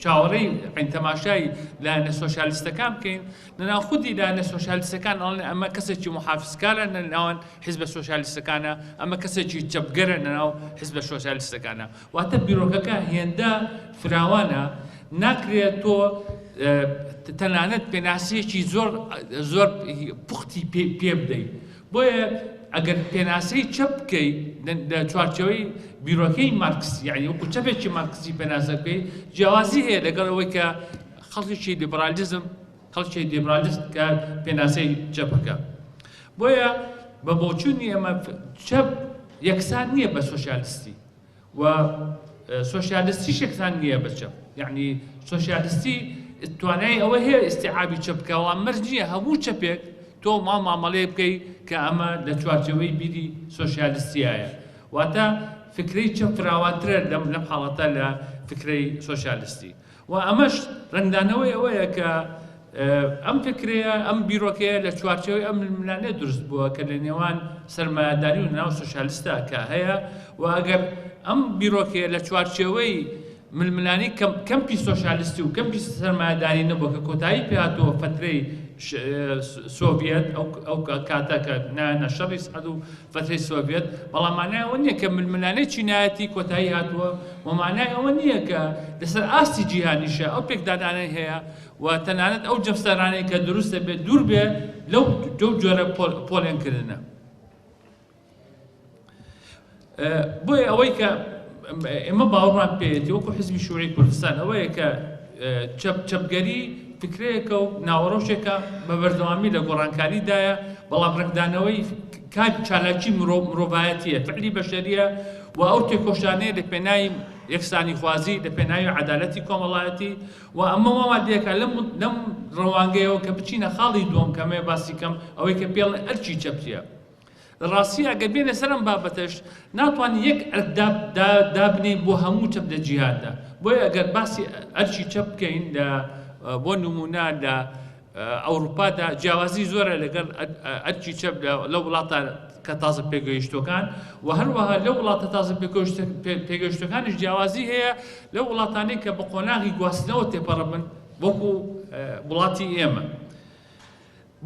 چاوەڕێی عین تەماشای لایەنە سۆسیالیستەکان بکەین لەناو خودی لایەنە سۆسیالیستەکان ئەڵێن ئەمە کەسێکی محافزکارە لەناوان حیزبە سۆسیالیستەکانە ئەمە کەسێکی چەپگەرە لەناو حیزبە سۆسیالیستەکانە واتە بیرۆکەکە هێندە فراوانە ناکرێت تۆ تەنانەت پێناسەیەکی زۆر زۆر پوختی پێ بدەیت بۆیە. ئەگەر پێناسەی چەپ بکەی لە چوارچێوەی بیرۆکەی مارکسی، یعنی وەکو چەپێکی مارکسی پێناسە بکەی، جیاوازی هەیە لەگەڵ ئەوەی کە خەڵکێکی لیبرالیزم، خەڵکی لیبرالیست کە پێناسەی چەپەکە. بۆیە بە بۆچوونی ئێمە چەپ یەکسان نییە بە سۆسیالیستی و سۆسیالیستیش یەکسان نییە بە چەپ. یعنی سۆسیالیستی توانای ئەوە هەیە ئیستیعابی چەپ بکە، بەڵام مەرج نییە هەموو چەپێک تۆ ما مامەڵەیە بکەی کە ئەمە لە چوارچێوەی بیری سۆسیالیستیایە. واتە فکرەی چەپ فراوانترە لەم حاڵەتە لە فکرەی سۆسیالیستی. و ئەمەش ڕەنگدانەوەی ئەوەیە کە ئەم فکرەیە، ئەم بیرۆکەیە لە چوارچێوەی ئەم ململانێ دروست بووە کە لە نێوان سەرمایەداری و ناو سۆسیالیستە کە هەیە. و ئەگەر ئەم بیرۆکەیە لە چوارچێوەی ململانی کەمپی سۆسیالیستی و کەمپی سەرمایەداری نەبووە کە کۆتایی پێهاتووە فترەی سۆڤیەت، ئەو کاتە کە نایانە شەڕی سارد و فترەی سۆڤیەت، بەڵام مانای ئەوە نییە کە ململانێی چینایەتی کۆتایی هاتووە و مانای ئەوە نییە کە لەسەر ئاستی جیهانیشە ئەو پێکدادانەی هەیە و تەنانەت ئەو جەمسەرانەی کە دروست دەبێت دوور بێ لەو جۆرە پۆلێنکردنە. بۆیە ئەوەی کە ئێمە باوەڕمان پێیەتی وەکو حزبی شوعی کوردستان ئەوەیە کە چەپگەری فکرەیەکە و ناوەڕۆکێکە بە بەردەوامی لە گۆڕانکاریدایە، بەڵام ڕەنگدانەوەی کار چالاکی مرۆڤایەتیە، فعلی بەشەریە و ئەو تێکۆشانەیە لە پێناوی یەکسانیخوازی، لە پێناوی عەدالەتی کۆمەڵایەتی. و ئەمە وامان لێکا لەم ڕەوانگەیەوە کە بچینە خاڵی دووەم کە ئەمەیە باسی کەم، ئەوەی کە پێڵێن ئەرکی چەپ چییە. لە ڕاستییا گەر بێینە سەر ئەم بابەتەش ناتوانین یەک ئەرک دابنێین بۆ هەموو چەپ لە جیهاندا. بۆیە ئەگەر باسی ئەرکی چەپ بکەین لە بۆ نموونە لە ئەوروپادا جیاوازی زۆرە لەگەڵ ئەرکی چەپ لە وڵاتە کە تازە پێگەیشتوەکان و هەروەها لە وڵاتە تازە پێگەیشتوەکانیش جیاوازی هەیە لەو وڵاتانەی کە بە قۆناغی گواستنەوە تێپەڕبن وەکو وڵاتی ئێمە.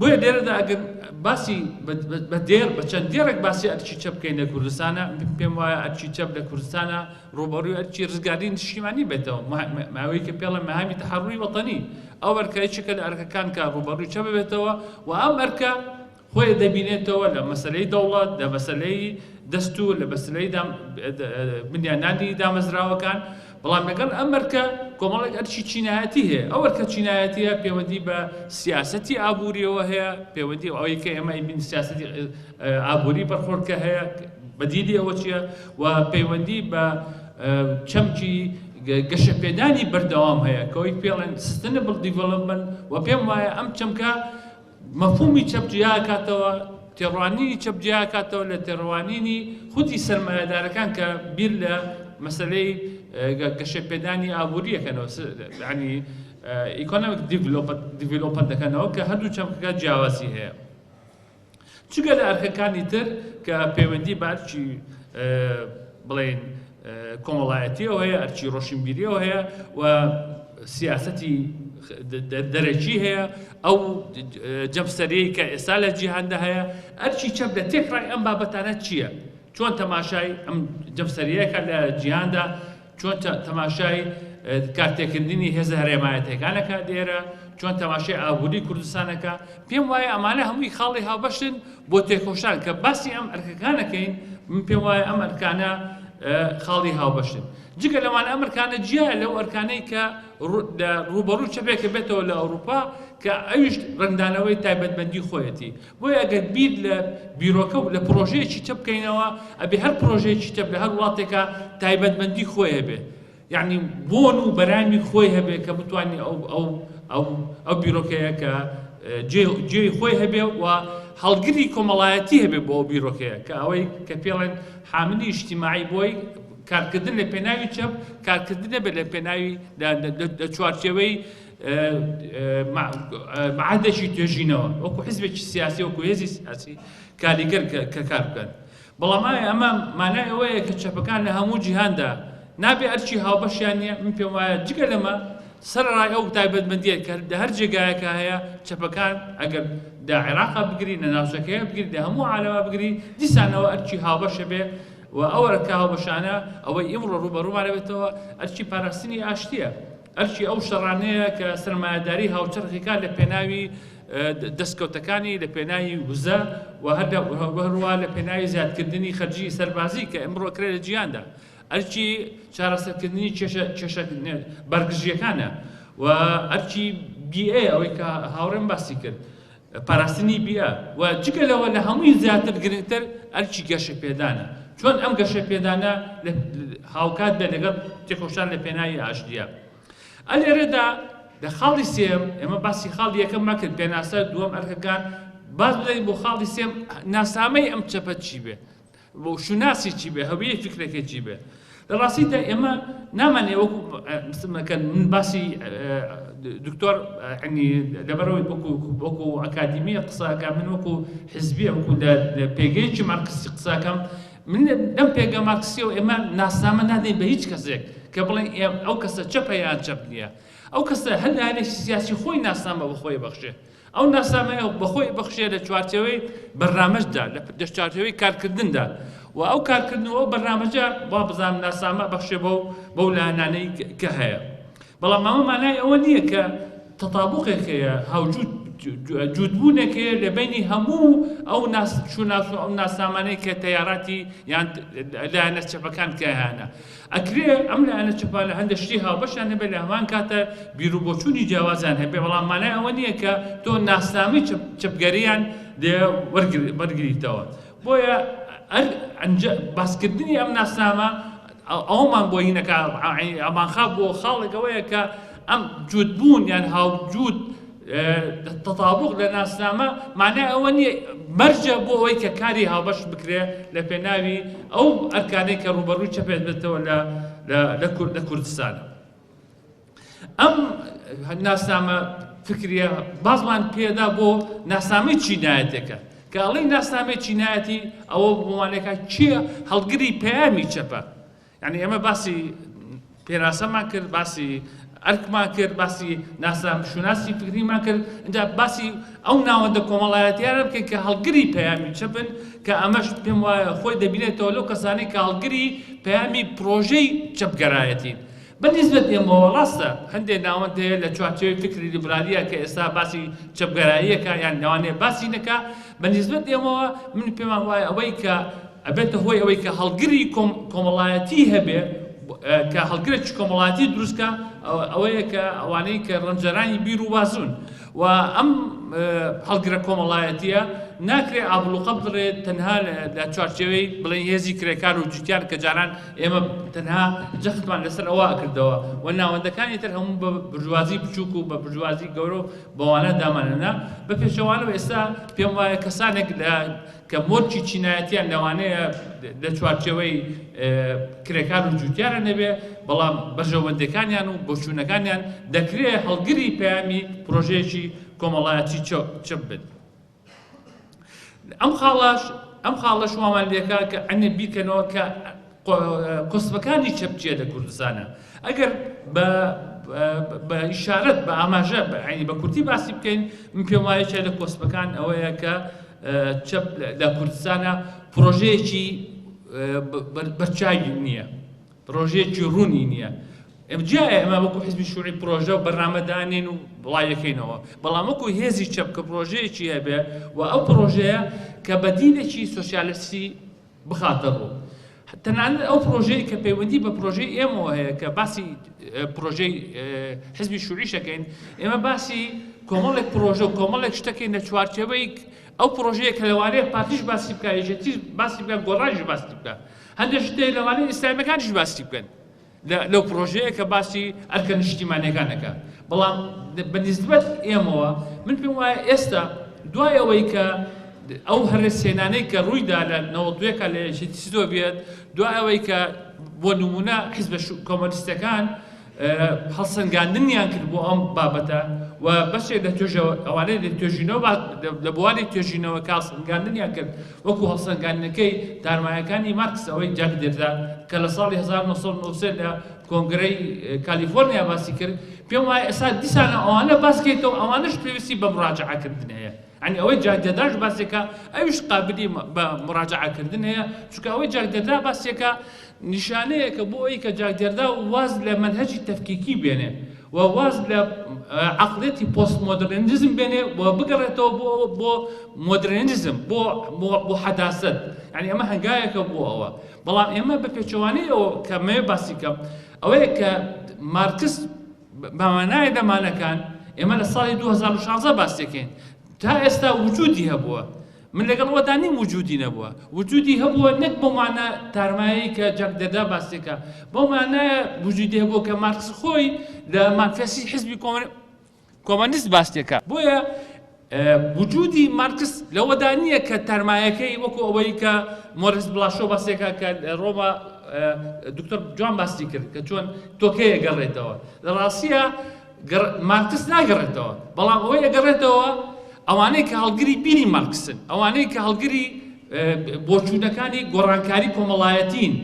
بۆیە لێرەدا ئەگەر باسی بە دێر بە چەند دێڕێک باسی ئەرکی چەپ بکەین لە کوردستانە، پێم وایە ئەرکی چەپ لە کوردستانە ڕووبەڕووی ئەرکی ڕزگاری نیشتیمانی بێتەوە، ماوەی کە پێڵە مەهامی تەحەڕوری وەتەنی، ئەو ئەرکە یەکێکە لە ئەرکەکان کە ڕووبەڕووی چەپ بێتەوە و ئەم ئەرکە خۆی دەبینێتەوە لە مەسەلەی دەوڵەت، لە مەسەلەی دەستور، لە مەسەلەی بنیادنانی دامەزراوەکان. بەڵام لەگەڵ ئەم ئەرکە کۆمەڵێک ئەرکی چینایەتی هەیە. ئەو ئەرکە چینایەتیە پەیوەندی بە سیاسەتی ئابووریەوە هەیە، پەیوەندی ئەوەی کە ئێمە ئەیبین سیاسەتی ئابووری بەرخۆرکە هەیە، بەدیلی ئەوە چییە، و پەیوەندی بە چەمکی گەشەپێدانی بەردەوام هەیە کە ئەوەی پێڵێن sustainable development. و پێم وایە ئەم چەمکە مەفهومی چەپ جیاکاتەوە، تێڕوانینی چەپ جیاکاتەوە لە تێڕوانینی خودی سەرمایەدارەکان کە بیر لە مەسەلەی گەشەپێدانی ئابووری دەکەنەوە، یعنی economic development دەکەنەوە، کە هەردوو چەمکەکە جیاوازی هەیە. جگە لە ئەرکەکانی تر کە پەیوەندی بە ئەرکی بڵێین کۆمەڵایەتیەوە هەیە، ئەرکی ڕۆشنبیریەوە هەیە و سیاسەتی دەرەکی هەیە، ئەو جەمسەرەی کە ئێستا لە جیهاندا هەیە. ئەرکی چەپ لە تێکڕای ئەم بابەتانە چییە؟ چۆن تەماشای ئەم جەمسەریەکە لە جیهاندا، چۆن تەماشای کارتێکردنی هێزە هەرێمایەتیەکانەکە لێرە، چۆن تەماشای ئابووری کوردستانەکە؟ پێم وایە ئەمانە هەمووی خاڵی هاوبەشن بۆ تێکۆشان. کە باسی ئەم ئەرکەکانەکەین، من پێم وایە ئەم ئەرکانە خاڵی هاوبەشن. جگە لەوانە ئەم ئەرکانە جیایە لەو ئەرکانەی کە ڕووبەڕوو چەپێکە بێتەوە لە ئەوروپا کە ئەویش ڕەنگدانەوەی تایبەتمەندی خۆیەتی. بۆیە ئەگەر بیر لە بیرۆکە و لە پرۆژەیەکی چەپ بکەینەوە، ئەبێ هەر پرۆژەیەکی چەپ لە هەر وڵاتێکا تایبەتمەندی خۆی هەبێ، یعنی بۆن و بەرامی خۆی هەبێ کە بتوانێت ئەو ئەو ئەو ئەو بیرۆکەیە کە جێی خۆی هەبێ و هەڵگری کۆمەڵایەتی هەبێ بۆ ئەو بیرۆکەیە، کە ئەوەی کە پێڵێن حاملی ئیجتیماعی. بۆی کارکردن لە پێناوی چەپ کارکردن نەبێت لە پێناوی لە چوارچێوەی مەعهەدێکی توێژینەوە وەکو حزبێکی سیاسی، وەکو هێزی سیاسی کاریگەر کە کار بکەن. بەڵام ئایا ئەمە مانای ئەوەیە کە چەپەکان لە هەموو جیهاندا نابێ ئەرکی هاوبەشیان نییە؟ من پێم وایە جگە لەمە، سەرەڕای ئەو تایبەتمەندییە کە لە هەر جێگایەکە هەیە، چەپەکان ئەگەر لە عێراقا بگری، لە ناوچەکەیە بگری، لە هەموو عالەما بگری، دیسانەوە ئەرکی هاوبەشە بێ. و ئەو ئەرکە هاوبەشانە ئەوەی ئیمڕۆ ڕووبەڕوومان ئەبێتەوە ئەرکی پاراستنی ئاشتییە، ئەرکی ئەو شەڕانەیە کە سەرمایەداری هاوچەرخی کار لە پێناوی دەستکەوتەکانی لە پێناوی وزە و هەروەها لە پێناوی زیادکردنی خەرجی سەربازی کە ئەمڕۆ کرێ لە جیهاندا. ئەرکی چارەسەرکردنی کێشە کێشە بارگرژییەکانە و ئەرکی بیئەیە ئەوەی کە هاوڕێم باسی کرد پاراستنی بیئە و جگە لەوە لە هەمووی زیاتر گرنگتر ئەرکی گەشەپێدانە چۆن ئەم گەشەپێدانە هاوکات بێت لەگەڵ تێکۆشان لە پێناوی ئاشتیە ئەلێرەدا لە خاڵی سێم ئێمە باسی خاڵی یەکەممان کرد پێناسە دووەم ئەرکەکان باس بدەین بۆ خاڵی سێم ناسامەی ئەم چەپە چی بێ و شوناسی چی بێ هەویەی فکرەکەی چی بێ لە ڕاستیدا ئێمە نامانێ وەکو مەکەن من باسی دکتۆر عنی لەبەرەوەی وەکو وەکو ئەکادیمیە قسەکە من وەکو حزبیە وەکو لە پێگەیەکی مارکسی قسەکەم من لەم پێگە مارکسیەوە ئێمە ناسنامە نادەین بە هیچ کەسێک کە بڵێن ئەو کەسە چەپە یان چەپ نییە ئەو کەسە هەر لایەنێکی سیاسی خۆی ناسنامە بە خۆی بەخشێ ئەو ناسنامەیە بە خۆی بەخشێ لە چوارچێوەی بەرنامەجدا، لە چوارچێوەی کارکردندا و ئەو کارکردن و ئەو بەرنامەجە وا بزانم ناسنامە بەخشێ بەو بەو لایەنانەی کە هەیە. بەڵام ئەمە مانای ئەوە نییە کە تەتابوقێک هەیە، هاوجووت جووتبوونێک هەیە لە بەینی هەموو ئەو ناس شوناس و ئەو ناسنامانەی کە تەیاراتی یان لایەنە چەپەکان کە هەیانە. ئەکرێ ئەم لایەنە چەپانە هەندێک شتی هاوبەشیان هەبێت لە هەمان کاتە بیروبۆچوونی جیاوازیان هەبێ بەڵام مانای ئەوە نییە کە تۆ ناسنامەی چەپگەریان لێ وەرگریتەوە بۆیە باسکردنی ئەم ناسنامە ئەومان بۆ هینەکە ئەمانخا بۆ خاڵێک ئەوەیە کە ئەم جووتبوون یان هاوجووت تطابق لە ناسنامە مانای ئەوە نییە مەرجە بۆ ئەوەی کە کاری هاوبەش بکرێ لە پێناوی ئەو ئەرکانەی کە ڕووبەڕووی چەپێت بێتەوە لە لە کوردستان. ئەم ناسنامە فکریە بازمان پێدا بۆ ناسنامەی چینایەتێکە کە ئەڵێی ناسنامەی چینایەتی ئەوە بۆمانێکە کێ هەڵگری پەیامی چەپە یانی ئێمە باسی پێناسەمان کرد، باسی ئەرکمان کرد، باسی ناسنامە شوناسی فکریمان کرد، ئینجا باسی ئەو ناوەندە کۆمەڵایەتیانە بکەین کە هەڵگری پەیامی چەپن، کە ئەمەش پێم وایە خۆی دەبینێتەوە لەو کەسانەی کە هەڵگری پەیامی پرۆژەی چەپگەرایەتین. بە نیسبەت ئێمەوە ڕاستە هەندێ ناوەند هەیە لە چوارچێوەی فکری لیبرالیە کە ئێستا باسی چەپگەراییەکە یان لەوانەیە باسی نەکا، بە نیسبەت ئێمەوە من پێمان وایە ئەوەی کە ئەبێتە هۆی ئەوەی کە هەڵگری کۆمەڵایەتی هەبێ کە هەڵگرێکی کۆمەڵایەتی دروستکە ئەوەیە کە ئەوانەی کە ڕەنجەرانی بیر و بازون و ئەم هەڵگرە کۆمەڵایەتیە ناکرێ ئابلوقە بدرێت تەنها لە چوارچێوەی بڵێن هێزی کرێکار و جوتیار کە جاران ئێمە تەنها جەختمان لەسەر ئەوە کردەوە و ناوەندەکانی تر هەموو بە برجوازی بچووک و بە برجوازی گەورە و بەوانە دامانەنا بە پێچەوانەوە ئێستا پێم وایە کەسانێک لە کە مۆرکی چینایەتیان لەوانەیە لە چوارچێوەی کرێکار و جوتیارە نەبێ، بەڵام بەرژەوەندیەکانیان و بۆچوونەکانیان دەکرێ هەڵگری پەیامی پرۆژەیەکی کۆمەڵایەتی چەپ بن. ئەم خاڵەش ئەم خاڵەش وامان لێکا کە ئەنێ بیرکەنەوە کە کۆسپەکانی چەپ چیە لە کوردستانە. ئەگەر بە بە ئیشارەت بە ئاماژە بە کورتی باسی بکەین من پێم وایە یەکێک لە کۆسپەکان ئەوەیە کە چەپ لە کوردستانە پرۆژەیەکی بەرچاوی نییە، پرۆژەیەکی ڕوونی نییە. جیایە ئێمە وەکو حزبی شوعی پرۆژە و بەرنامە دانێن و بڵاویەکەینەوە، بەڵام وەکو هێزی چەپ کە پرۆژەیەکی هەبێ و ئەو پرۆژەیە کە بەدیلێکی سۆسیالیستی بخاتە ڕوو. تەنانەت ئەو پرۆژەیە کە پەیوەندی بە پرۆژەی ئێمەوە هەیە کە باسی پرۆژەی حزبی شوعیش دەکەین، ئێمە باسی کۆمەڵێک پرۆژە و کۆمەڵێک شتەکەین لە چوارچێوەی ئەو پرۆژەیە کە لەوانەیە پارتیش باسی بکە، یەکێتیش باسی بکە، گۆڕانیش باسی بکە، هەندێک شتێک لەوانەیە ئیسلامیەکانیش باسی بکەن. لەو پرۆژەیە کە باسی ئەرکە نیشتیمانیەکان ئەکا بەڵام بە نیسبەت ئێمەوە من پێم وایە ئێستا دوای ئەوەی کە ئەو هەرەسهێنانەی کە ڕوویدا لە 91 لە یەکێتی سۆڤیەت دوای ئەوەی کە بۆ نمونە حیزبە کۆمۆنیستەکان هەڵسەنگاندنیان کرد بۆ ئەم بابەتە و بەشێک لە توێژەوە ئەوانەی لە توێژینەوە لە بواری توێژینەوە کە هەڵسەنگاندنیان کرد وەکو هەڵسەنگاندنەکەی تارمایەکانی مارکس ئەوەی جاک دێردا کە لە ساڵی 1993 لە کۆنگرەی کالیفۆرنیا باسی کرد، پێم وایە ئێستا دیسان ئەوانە باس کەیتەوە ئەوانەش پێویستی بە مراجعەکردن هەیە. یانی ئەوەی جاک دێرداش باسێکە ئەویش قابلی بە مراجعەکردن هەیە، چونکە ئەوەی جاک دێردا باسێکە نیشانەیەکە بۆ ئەوەی کە جاک دێردا واز لە مەنهەجی تەفکیکی بێنێ. و واز لە عەقڵیەتی پۆست مۆدڕنیزم بێنێ و بگەڕێتەوە بۆ بۆ مۆدرێنیزم بۆ بۆ حەداسەت یعنی ئەمە هەنگاوێکە بۆ ئەوە بەڵام ئێمە بە پێچەوانەی ئەوە کە مەوێ باسی کەم ئەوەیە کە مارکس بە مانای دەمانەکان ئێمە لە ساڵی 2016 باس دەکەین تا ئێستا وجودی هەبووە من لەگەڵ ئەوەدا نیم وجودی نەبووە وجودی هەبووە نەک بەو مانا تارمایی کە جاک دەردا باس دەکا بەو مانایە وجودی هەبووە کە مارکس خۆی لە مانفێستی حزبی کۆمۆنیست باس دەکا بۆیە وجودی مارکس لەوەدا نییە کە تارمایەکەی وەکو ئەوەی کە مۆریس بلاشۆ باسێکا کە ڕۆما دکتۆر جوان باسی کرد کە چۆن تۆکەیە گەڕێتەوە لە ڕاستیە مارکس ناگەڕێتەوە بەڵام ئەوەی ئەگەڕێتەوە ئەوانەی کە هەڵگری بیری مارکسن ئەوانەی کە هەڵگری بۆچوونەکانی گۆڕانکاری کۆمەڵایەتین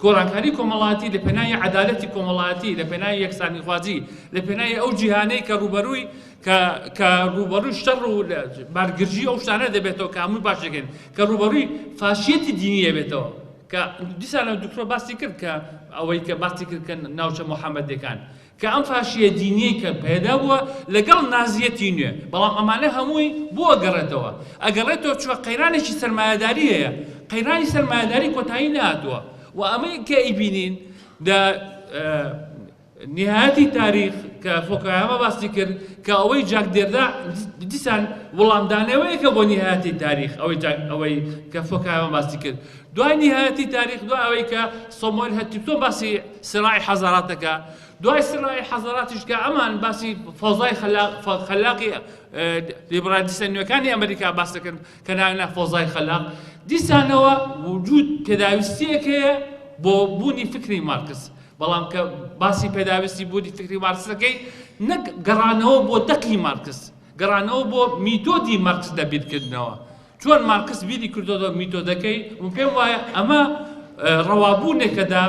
گۆڕانکاری کۆمەڵاتی لە پێناوی عەدالەتی کۆمەڵایەتی لە پێناوی یەکسانیخوازی لە پێناوی ئەو جیهانەی کە ڕووبەرووی کە کە ڕووبەڕووی شەڕ و بارگرژی ئەو شتانە دەبێتەوە کە هەمووی باش دەکەین کە ڕووبەڕووی فاشیەتی دینی دەبێتەوە کە دیسانەوە دکتۆر باسی کرد کە ئەوەی کە باسی کرد کە ناوچە محەممەدەکان کە ئەم فاشیە دینیەی کە پەیدا بووە لەگەڵ نازیەتی نوێ بەڵام ئەمانە هەمووی بۆ ئەگەڕێتەوە ئەگەڕێتەوە چوە قەیرانێکی سەرمایەداری هەیە قەیرانی سەرمایەداری کۆتایی نەهاتووە و ئەمەی کە ئەیبینین لە نیهایەتی تاریخ کە فۆکایاما باسی کرد کە ئەوەی جاک دێردا دیسان وڵامدانەوەیەکە بۆ نیهایەتی تاریخ ئەوەی جاک ئەوەی کە فۆکایاما باسی کرد دوای نیهایەتی تاریخ دوای ئەوەی کە سۆمۆیل هەتیپتۆن باسی سراعی حەزاراتەکە دوای سراعی حەزاراتیش کە ئەمان باسی فەزای خەلاقی لیبرالیستە نوێکانی ئەمریکا باس دەکەن کە ناویان فەزای خەلاق دیسانەوە وجود پێداویستیەک هەیە بۆ بوونی فکری مارکس بەڵام کە باسی پێداویستی بوونی فکری مارکس دەکەی نەک گەڕانەوە بۆ دەقی مارکس گەڕانەوە بۆ میتۆدی مارکس لە بیرکردنەوە چۆن مارکس بیری کردۆتەوە میتۆدەکەی و پێم وایە ئەمە ڕەوابوونێکەدا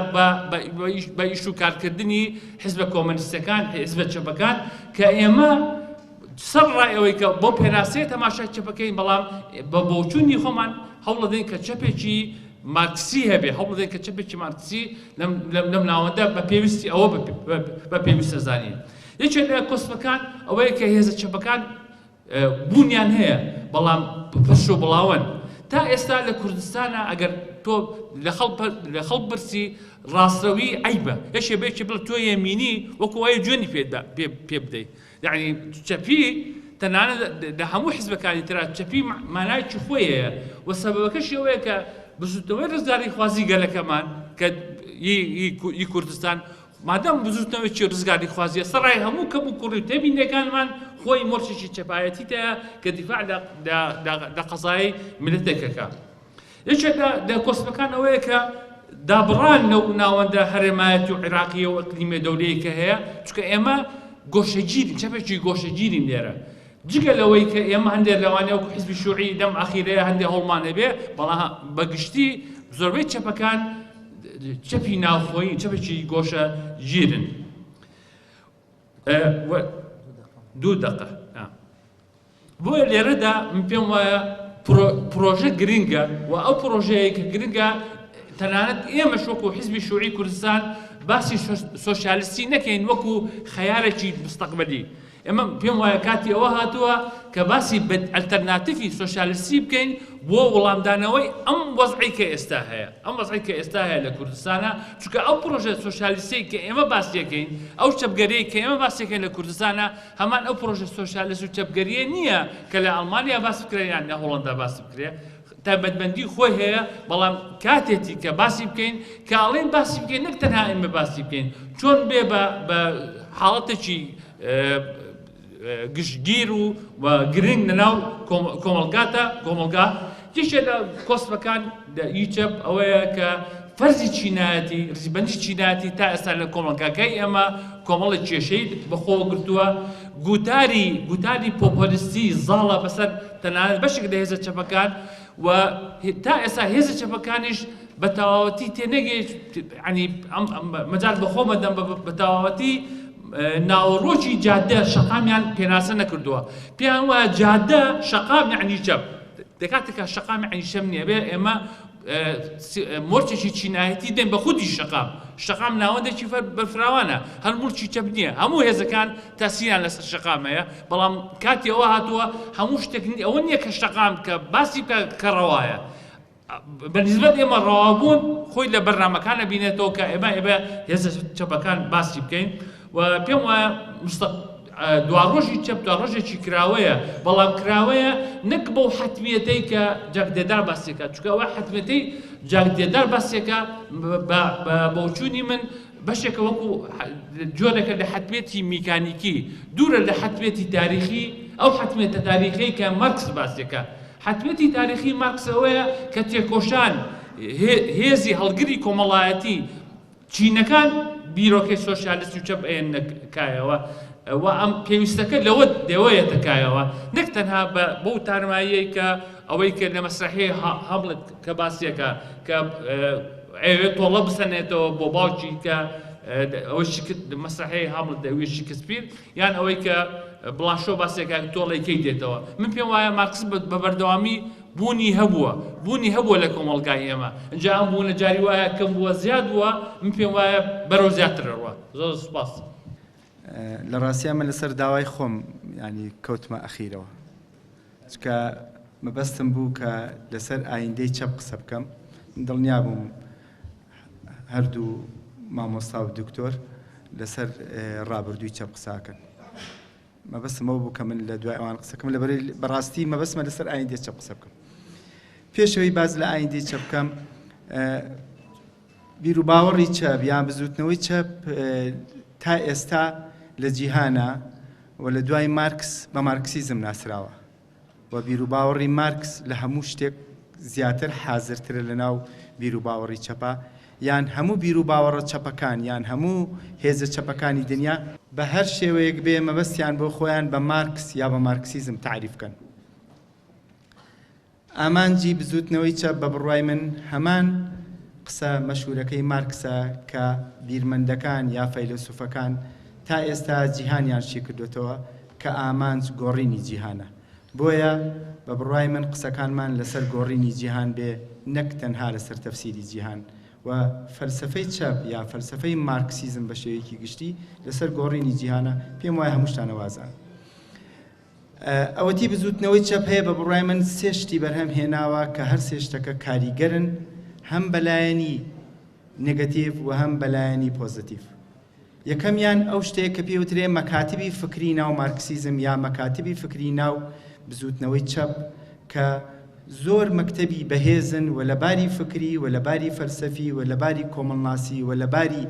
بە ئیش و کارکردنی حزبە کۆمەنیستەکان حزبە چەپەکان کە ئێمە سەر ڕای ئەوەی کە بۆ پێناسەیە تەماشای چەپەکەین بەڵام بە بۆچوونی خۆمان هەوڵدەین کە چەپێکی مارکسی هەبێ هەوڵدەین کە چەپێکی مارکسی لەم ناوەندە بە پێویستی ئەوە بە پێویستە زانین یەکێک لە کۆسپەکان ئەوەیە کە هێزە چەپەکان بوونیان هەیە بەڵام پرش و بڵاوەن تا ئێستا لە کوردستانە ئەگەر تۆ لە خەڵک پرسی ڕاستڕەوی عیبە یەکێ بێکی بڵ تۆ یەمینی وەکو وایە جوێنی پێ بدەیت یعنی چەپی تەنانەت لە هەموو حزبەکانی ترا چەپی مانایەکی خۆی هەیە و سەبەبەکەشی ئەوەیە کە بزوتنەوەی ڕزگاریخوازی گەلەکەمان کە ی کوردستان مادام بزوتنەوەیەکی ڕزگاریخوازیە سەرای هەموو کەم و کوڕی و تێبینیەکانمان خۆی مۆرچێکی چەپایەتی تایە کە دیفاع لە قەزای میللەتێکەکە. یەکێک لە کۆسپەکان ئەوەیە کە دابڕان لەو ناوەندە هەرێمایەتی و عێراقیە و ئەقلیمیە دەولەیە کە هەیە، چونکە ئێمە گۆشەگیرین، چەپێکی گۆشەگیرین لێرە. جگە لەوەی کە ئێمە هەندێک لەوانەیە وەکو حزبی شوعی لەم ئەخیرەیە هەندێک هەوڵمان هەبێ، بەڵام بە گشتی زۆربەی چەپەکان چەپی ناوخۆیی، چەپێکی گۆشەگیرن. دوو دەقە. بۆیە لێرەدا من پێم وایە پرۆژە گرنگە و ئەو پرۆژەیە کە گرنگە تەنانەت ئێمەش وەکو حزبی شوعی کوردستان باسی سۆسیالیستی نەکەین وەکو خەیارێکی مستەقبەلی ئێمە پێم وایە کاتی ئەوە هاتووە کە باسی ئەلتەرناتیفی سۆسیالیستی بکەین بۆ وەڵامدانەوەی ئەم وەزعی کە ئێستا هەیە ئەم وەزعی کە ئێستا هەیە لە کوردستانە چونکە ئەو پرۆژە سۆسیالیستەی کە ئێمە باسیەکەین ئەو چەپگەریەی کە ئێمە باسیەکەین لە کوردستانە هەمان ئەو پرۆژە سۆسیالیست و چەپگەریە نییە کە لە ئەڵمانیا باس بکرێ یان لە هۆڵندا باس بکرێ تایبەتمەندی خۆی هەیە بەڵام کاتێتی کە باسی بکەین کە ئەڵێن باسی بکەین نەک تەنها ئێمە باسی بکەین چۆن بێ بە حاڵەتێکی گشتگیر و گرنگ لەناو کۆمەڵگاتە کۆمەڵگا یەکێ لە کۆسپەکان ی چەپ ئەوەیە کە فەرزی چینایەتی ڕیزبەندی چینایەتی تا ئێستا لە کۆمەڵگاکەی ئێمە کۆمەڵی کێشەی بەخۆوە گرتووە گوتاری گوتاری پۆپۆلیستی زاڵە بەسەر تەنانەت بەشێک لە هێزە چەپەکان و تا ئێستا هێزە چەپەکانیش بە تەواوەتی تێنەگەیشت ینی مەجال بە خۆمە دەم بە تەواوەتی ناوەڕۆکی جادە شەقامیان پێناسە نەکردووە پێیان وایە جادە شەقام یعنی چەپ دەکاتێکا شەقام یعنی چەپ نییە بێ ئێمە مۆرچێکی چینایەتی دێن بە خودی شەقام. شەقام ناوەندێکی بەرفراوانە، هەر مڵکی چەپ نییە، هەموو هێزەکان تاسیریان لەسەر شەقام هەیە، بەڵام کاتی ئەوە هاتووە هەموو شتێک ئەوە نییە کە شەقام کە باسی بکە کە ڕەوایە. بە نسبەت ئێمە ڕەوابوون خۆی لە بەرنامەکانە بینێتەوە کە ئێمە ئێمە هێزە چەپەکان باسی بکەین و پێم وایە دواڕۆژی چەپ دواڕۆژێکی کراوەیە، بەڵام کراوەیە نەک بەو حەتمیەتەی کە جاک دێدار باسیەکە، چونکە ئەوە حەتمیەتەی جاک دێدار باسیەکە بە بۆچوونی من بەشێکە وەکو جۆرێکە لە حەتمیەتی میکانیکی، دوورە لە حەتمیەتی تاریخی، ئەو حەتمیەتە تاریخیەی کە مارکس باسیەکە. حەتمیەتی تاریخی مارکس ئەوەیە کە تێکۆشان هێزی هەڵگری کۆمەڵایەتی چینەکان بیرۆکەی سۆسیالیست و چەپ ئەیەننە کایەوە و ئەم پێویستەکە لەوە دەوەیەتە کایەوە، نەک تەنها بەو تارماییەی کە ئەوەی کە لە مەسرحی هەمڵت کە باسیەکە کە ئەوێ تۆڵە بسەنێتەوە بۆ باوکی کە ئەوەی مەسرحی هەمڵت دەوێت شکسپیر، یان ئەوەی کە بڵانشۆ باسێکە تۆڵەی کەی دێتەوە. من پێم وایە مارکس بە بەردەوامی بوونی هەبووە، بوونی هەبووە لە کۆمەڵگای ئێمە، ئینجا ئەم بوونە جاری وایە کەم بووە زیاد بووە، من پێم وایە بەرەو زیاتر ئەڕوا. زۆر سوپاس. لە ڕاستیا من لەسەر داوای خۆم یانی کەوتمە ئەخیرەوە، چونکە مەبەستم بوو کە لەسەر ئایندەی چەپ قسە بکەم. من دڵنیا بووم هەردوو مامۆستا و دکتۆر لەسەر ڕابردووی چەپ قساکەن. مەبەستم ئەوە بوو کە من لە دوای ئەوان قسە بکەم، لەبەرەی بەڕاستی مەبەستمە لەسەر ئایندەی چەپ قسە بکەم. پێشەوەی باس لە ئایندەی چەپ بکەم، بیر و باوەڕی چەپ یان بزوتنەوەی چەپ تا ئێستا لە جیهانە و لە دوای مارکس بە مارکسیزم ناسراوە و بیر و باوەڕی مارکس لە هەموو شتێک زیاتر حازرترە لە ناو بیر و باوەڕی چەپە، یان هەموو بیر و باوەڕە چەپەکان یان هەموو هێزە چەپەکانی دنیا بە هەر شێوەیەک بێ مەبەستیان بۆ خۆیان بە مارکس یا بە مارکسیزم تەعریف کەن. ئامانجی بزووتنەوەی چەپ بە بڕوای من هەمان قسە مەشهوورەکەی مارکسە کە بیرمەندەکان یا فەیلەسوفەکان تا ئێستا جیهانیان شیکردۆتەوە کە ئامانج گۆڕینی جیهانە. بۆیە بە بڕوای من قسەکانمان لەسەر گۆڕینی جیهان بێ نەک تەنها لەسەر تەفسیری جیهان و فەلسەفەی چەپ یا فەلسەفەی مارکسیزم بە شێوەیەکی گشتی لەسەر گۆڕینی جیهانە. پێم وایە هەمووشتان ئەوازان. ئەوەتی بزووتنەوەی چەپ هەیە بە بڕوای من سێ شتی بەرهەم هێناوە کە هەر سێ شتەکە کاریگەرن هەم بەلایەنی نێگەتیڤ و هەم بەلایەنی پۆزەتیڤ. یەکەمیان ئەو شتەیە کە پێی وترێ مەکاتبی فکری ناو مارکسیزم یا مەکاتبی فکری ناو بزووتنەوەی چەپ کە زۆر مەکتەبی بەهێزن و لە باری فکری و لە باری فەلسەفی و لە باری کۆمەڵناسی و لە باری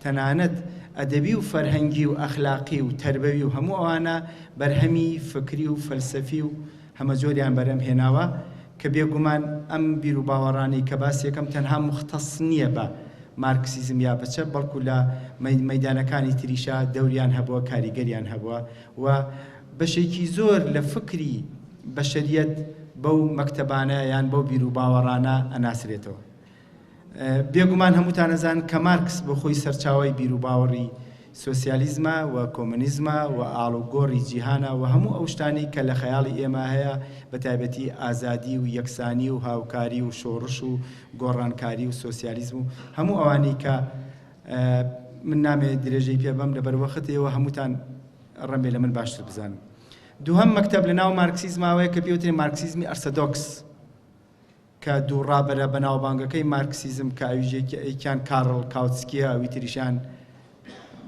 تەنانەت ئەدەبی و فەرهەنگی و ئەخلاقی و تەربەوی و هەموو ئەوانە بەرهەمی فکری و فەلسەفی و هەمەجۆریان بەرهەم هێناوە کە بێگومان ئەم بیروباوەڕانەی کە باس یەکەم تەنها موختەس نییە بە مارکسیزم یا بە چەپ بەڵکو لە مەیدانەکانی تریشا دەوریان هەبووە کاریگەریان هەبووە و بەشێکی زۆر لە فکری بەشەریەت بەو مەکتەبانە یان بەو بیروباوەڕانە ئەناسرێتەوە. بێگومان هەمووتان ئەزانن کە مارکس بۆ خۆی سەرچاوەی بیروباوەڕی سۆسیالیزمە و کۆمۆنیزمە و ئاڵوگۆڕی جیهانە و هەموو ئەو شتانەی کە لە خەیاڵی ئێمە هەیە بە تایبەتی ئازادی و یەکسانی و هاوکاری و شۆڕش و گۆڕانکاری و سۆسیالیزم و هەموو ئەوانەی کە من نامەوێت درێژەی پێ بەم لەبەر وەخت ئێوە هەمووتان ڕەنبێ لە من باشتر بزانن. دووهەم مەکتەب لە ناو مارکسیزماوەیە کە پێوترێ مارکسیزمی ئەرسەدۆکس کە دوو ڕابەرە بەناوبانگەکەی مارکسیزم کە ئەویش یەکیان کارڵ کاوتسکیە ئەوی تریشیان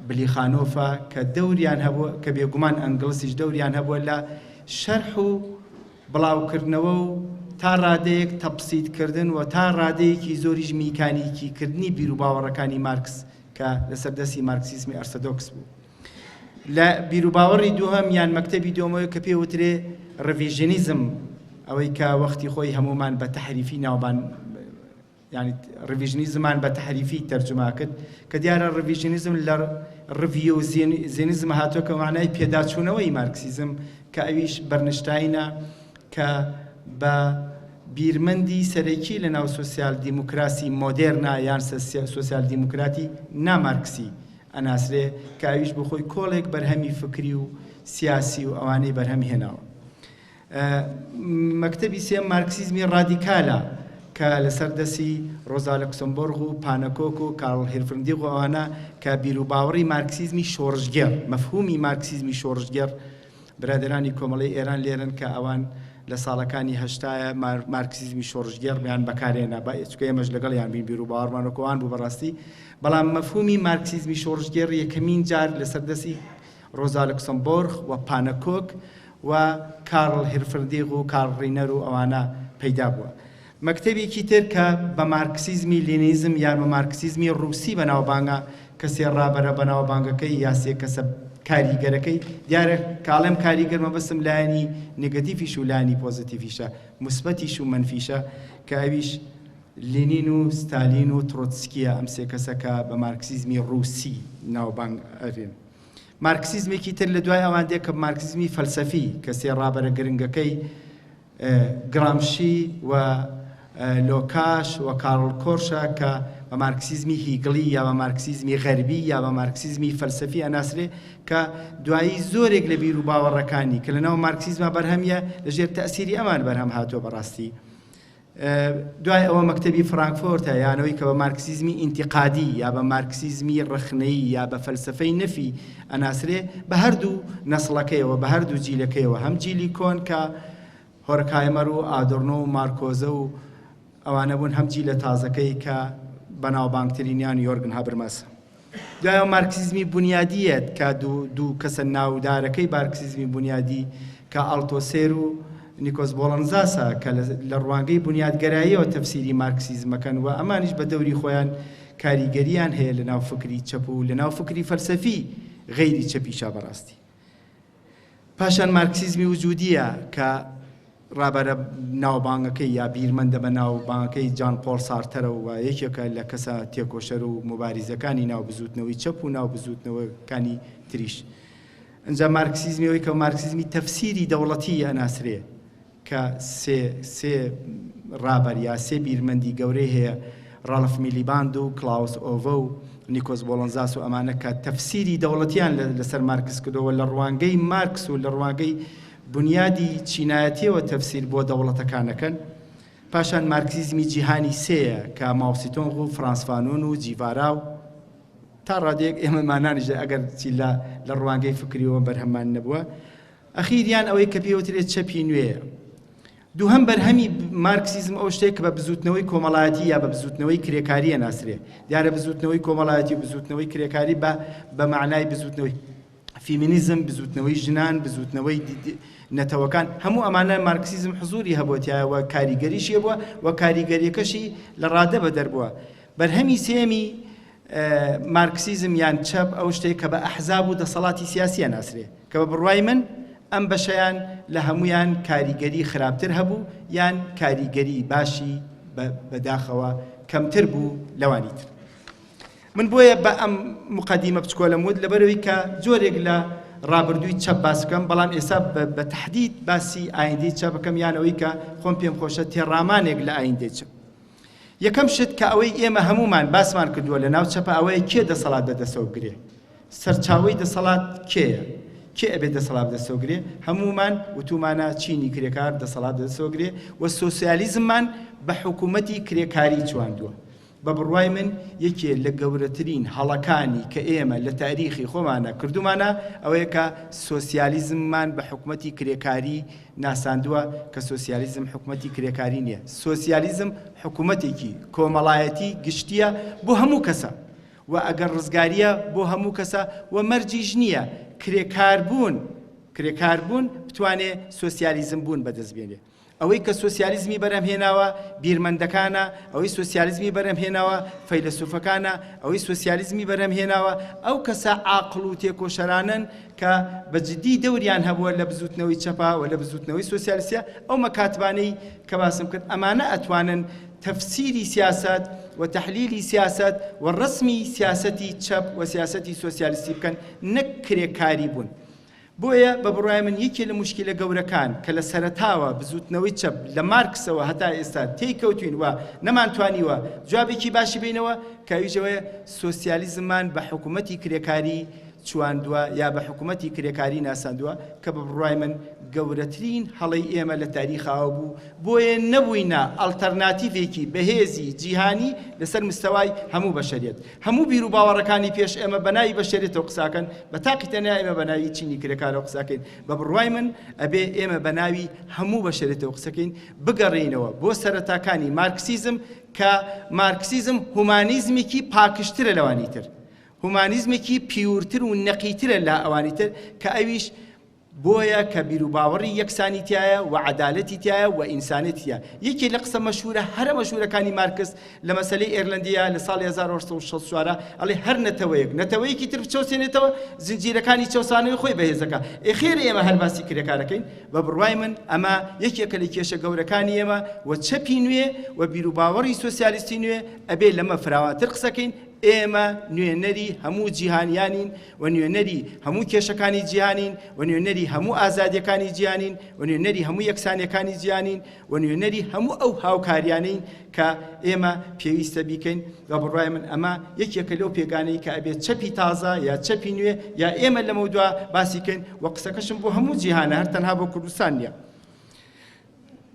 بلیخانۆفە کە دەوریان هەبووە کە بێگومان ئەنگڵسیش دەوریان هەبووە لە شەرح و بڵاوکردنەوە و تا ڕادەیەک تەبسیتکردن و تا ڕادەیەکی زۆریش میکانیکیکردنی بیروباوەڕەکانی مارکس کە لەسەر دەستی مارکسیزمی ئەرسەدۆکس بوو. لە بیروباوەڕی دووهەم یان مەکتەبی دووەمەوە کە پێی وترێ ڕڤیژنیزم، ئەوەی کە وەختی خۆی هەموومان بە تەحریفی ناومان یعنی ڕڤیژنیزمان بە تەحریفی تەرجوما کرد، کە دیارە ڕڤیژنیزم لە ڕڤیوزینیزم هاتووە کە معنای پێداچوونەوەی مارکسیزم کە ئەویش بەرنشتاینە کە بە بیرمەندی سەرەکی لە ناو سۆسیال دیموکراسی مۆدێرنا یان سۆسیال دیموکراتی نامارکسی ئەناسرێ کە ئەویش بۆ خۆی کۆڵێک بەرهەمی فکری و سیاسی و ئەوانەی بەرهەم هێناوە. مەکتەبی سێم مارکسیزمی ڕادیکالە کە لەسەر دەستی ڕۆزا لوکسمبۆرغ و پانەکۆک و کارڵ هیرفرندیغ و ئەوانە کە بیروباوەڕی مارکسیزمی شۆڕشگێڕ، مەفهومی مارکسیزمی شۆڕشگێڕ، برادەرانی کۆمەڵەی ئێران لێرەن کە ئەوان لە ساڵەکانی هەشتایە مارکسیزمی شۆڕشگێڕیان بەکارهێنا، با چونکە ئێمەش لەگەڵیان بووین بیروباوەڕمان وەکو ئەوان بوو بەڕاستی، بەڵام مەفهومی مارکسیزمی شۆڕشگێڕ یەکەمین جار لەسەر دەستی ڕۆزا لوکسمبۆرغ و پانەکۆک و کارڵ هیرفردیغ و کارڵ ڕینەر و ئەوانە پەیدا بووە. مەکتەبێکی تر کە بە مارکسیزمی لینینزم یان بە مارکسیزمی ڕووسی بەناوبانگە کە سێ ڕابەرە بەناوبانگەکەی یا سێ کەسە کاریگەرەکەی، دیارە کە ئەڵێم کاریگەر مەبەستم لایەنی نێگەتیفیش و لایەنی پۆزیتیفیشە، موسبەتیش و مەنفیشە، کە ئەویش لینین و ستالین و ترۆتسکییە، ئەم سێ کەسە کە بە مارکسیزمی ڕووسی ناوبانگ ئەرێن. مارکسیزمێکی تر لە دوای ئەوان دێ کە مارکسیزمی فەلسەفی کە سێ ڕابەرە گرنگەکەی گرامشی و لۆکاش و کارڵ کۆرشە کە بە مارکسیزمی هیگڵی یا بە مارکسیزمی غەربی یا بە مارکسیزمی فەلسەفی ئەناسرێ کە دوایی زۆرێک لە بیر و باوەڕەکانی کە لەناو مارکسیزما بەرهەمیە لەژێر تەئسیری ئەمان بەرهەم هاتووە بەڕاستی دوای ئەوە مەکتەبی فرانکفۆرتە یان ئەوەی کە بە مارکسیزمی ئینتیقادی یا بە مارکسیزمی ڕەخنەیی یا بە فەلسەفەی نەفی ئەناسرێ بە هەردوو نەسڵەکەیەوە بە هەردوو جیلەکەیەوە هەم جیلی کۆن کە هۆرکهایمەر و ئادۆرنۆ و مارکۆزە و ئەوانە بوون هەم جیلە تازەکەی کە بەناوبانگترینیان یۆرگن هابرماسە. دوای ئەوە مارکسیزمی بونیادییەت کە دوو کەسە ناودارەکەی مارکسیزمی بونیادی کە ئاڵتۆسێر و نیکۆس بۆڵنزاسە کە لە ڕوانگەی بونیادگەراییەوە تەفسیری مارکسیزمەکەن و ئەمانیش بە دەوری خۆیان کاریگەرییان هەیە لە ناو فکری چەپ و لە ناو فکری فەلسەفی غەیری چەپیشا بەڕاستی. پاشان مارکسیزمی وجودییە کە ڕابەرە ناوبانگەکەی یا بیرمەندە بە ناوبانگەکەی جان پۆڵ سارتەرە و یەکێکە لە کەسە تێکۆشەر و موباریزەکانی ناو بزووتنەوەی چەپ و ناو بزووتنەوەکانی تریش. ئنجا مارکسیزمی ئەوەی کە مارکسیزمی تەفسیری دەوڵەتی ئەناسرێ کە سێ سێ ڕابەر یا سێ بیرمەندی گەورەی هەیە ڕاڵف میلیباند و کلاوس ئۆڤە و نیکۆس بۆڵنزاس و ئەمانە کە تەفسیری دەوڵەتیان لەسەر مارکس کردەوە لە ڕوانگەی مارکس و لە ڕوانگەی بونیادی چینایەتیەوە تەفسیر بۆ دەوڵەتەکان ئەکەن. پاشان مارکسیزمی جیهانی سێیە کە ماوسیتۆنغ و فرانس فانۆن و جیڤارا و تا ڕادەیەک ئێمەمانانیش ئەگەر چی لە لە ڕوانگەی فکریەوە بەرهەممان نەبووە. ئەخیریان ئەوەی کە پێوترێت چەپی نوێیە. دووهەم بەرهەمی مارکسیزم ئەو شتەیە کە بە بزووتنەوەی کۆمەڵایەتی یا بە بزووتنەوەی کرێکاری ئەناسرێ. دیارە بزووتنەوەی کۆمەڵایەتی و بزووتنەوەی کرێکاری بە بە مەعنای بزووتنەوەی فیمینیزم، بزووتنەوەی ژنان، بزووتنەوەی نەتەوەکان، هەموو ئەمانە مارکسیزم حزووری هەبووە تیایا و کاریگەریشی هەبووە و کاریگەرییەکەشی لە ڕادە بەدەر بووە. بەرهەمی سێیەمی مارکسیزم یان چەپ ئەو شتەیە کە بە ئەحزاب و دەسەڵاتی سیاسی ئەناسرێ، کە بە بڕوای من ئەم بەشەیان لە هەموویان کاریگەری خراپتر هەبوو یان کاریگەری باشی بە داخەوە کەمتر بوو لەوانی تر. من بۆیە بە ئەم موقەدیمە بچکۆلەم وت لەبەرئەوەی کە جۆرێک لە ڕابردووی چەپ باس بکەم، بەڵام ئێستا بە تەحدید باسی ئایندەی چەپ بکەم یان ئەوەی کە خۆم پێم خۆشە تێڕامانێک لە ئایندەی چەپ. یەکەم شت کە ئەوەی ئێمە هەموومان باسمان کردووە لە ناو چەپە ئەوەیە کێ دەسەڵات بەدەسەوە بگرێ؟ سەرچاوەی دەسەڵات کێیە؟ کێ ئەبێ دەسەڵات بەدەسەوە گرێ؟ هەموومان وتوومانە چینی کرێکار دەسەڵات بەدەسەوە گرێ و سۆسیالیزممان بە حکوومەتی کرێکاری چواندووە. بە بڕوای من یەکێ لە گەورەترین هەڵەکانی کە ئێمە لە تاریخی خۆمانا کردوومانە ئەوەیە کە سۆسیالیزممان بە حکومەتی کرێکاری ناساندووە کە سۆسیالیزم حکومەتی کرێکاری نییە سۆسیالیزم حکومەتێکی کۆمەڵایەتی گشتییە بۆ هەموو کەسە و ئەگەر ڕزگارییە بۆ هەموو کەسە و مەرجیش نییە کرێکاربوون کرێکاربوون بتوانێ سۆسیالیزم بوون بەدەست بێنێ. ئەوەی کە سۆسیالیزمی بەرهەم هێناوە بیرمەندەکانە، ئەوەی سۆسیالیزمی بەرهەم هێناوە فەیلەسوفەکانە، ئەوەی سۆسیالیزمی بەرهەم هێناوە ئەو کەسە عاقڵ و تێکۆشەرانەن کە بە جدی دەوریان هەبووە لە بزووتنەوەی چەپا و لە بزووتنەوەی سۆسیالیستیا، ئەو مەکاتبانەی کە باسم کرد ئەمانە ئەتوانن تەفسیری سیاسەت و تەحلیلی سیاسەت و ڕەسمی سیاسەتی چەپ و سیاسەتی سۆسیالیستی بکەن نەک کرێکاری بوون. بۆیە بە بڕوای من یەکێ لە موشکیلە گەورەکان کە لە سەرەتاوە بزووتنەوەی چەپ لە مارکسەوە هەتا ئێستا تێی کەوتوین و نەمانتوانیوە جوابێکی باشی بەینەوە کە ئەویش ئەوەیە سۆسیالیزممان بە حکوومەتی کرێکاری چواندووە یا بە حکوومەتی کرێکاری ناساندووە کە بە بڕوای من گەورەترین هەڵەی ئێمە لە تاریخا ئەوە بوو بۆیە نەبووینە ئەڵتەرناتیڤێکی بەهێزی جیهانی لەسەر مستەوای هەموو بەشەریەت. هەموو بیروباوەڕەکانی پێش ئێمە بە ناوی بەشەریەتەوە قساکەن، بە تاقی تەنیا ئێمە بە ناوی چینی کرێکارەوە قساکەین. بە بڕوای من ئەبێ ئێمە بە ناوی هەموو بەشەریەتەوە قسەکەین، بگەڕێینەوە بۆ سەرەتاکانی مارکسیزم کە مارکسیزم هومانیزمێکی پاکژترە لەوانی تر. هومانیزمێکی پیورتر و نەقیترە لە ئەوانی تر کە ئەویش بۆیە کە بیروباوەڕی یەکسانی تیایە و عەدالەتی تیایە و ئینسانێتی تیایە. یەکێ لە قسە مەشهورە هەرە مەشهورەکانی مارکس لە مەسەلەی ئێرلەندییە لە ساڵی 1864 ئەڵێ هەر نەتەوەیەک نەتەوەیەکی تر بچەوسێنێتەوە زنجیرەکانی چەوسانەوەی خۆی بەهێز دەکا. ئێ خێرە ئێمە هەر باسی کرێکارەکەین؟ بە بڕوای من ئەمە یەکێکە لە کێشە گەورەکانی ئێمە و چەپی نوێ و بیروباوەڕی سۆسیالیستی نوێ ئەبێ لەمە فراوانتر قسەکەین. ئێمە نوێنەری هەموو جیهانیانین و نوێنەری هەموو کێشەکانی جیهانین و نوێنەری هەموو ئازادیەکانی جیهانین و نوێنەری هەموو یەکسانیەکانی جیهانین و نوێنەری هەموو ئەو هاوکاریانەین کە ئێمە پێویستە بیکەین. بە بڕوای من ئەمە یەکێکە لەو پێگانەی کە ئەبێت چەپی تازە یا چەپی نوێ یا ئێمە لەمەودوا باسی کەین و قسەکەشم بۆ هەموو جیهانە هەر تەنها بۆ کوردستان نییە.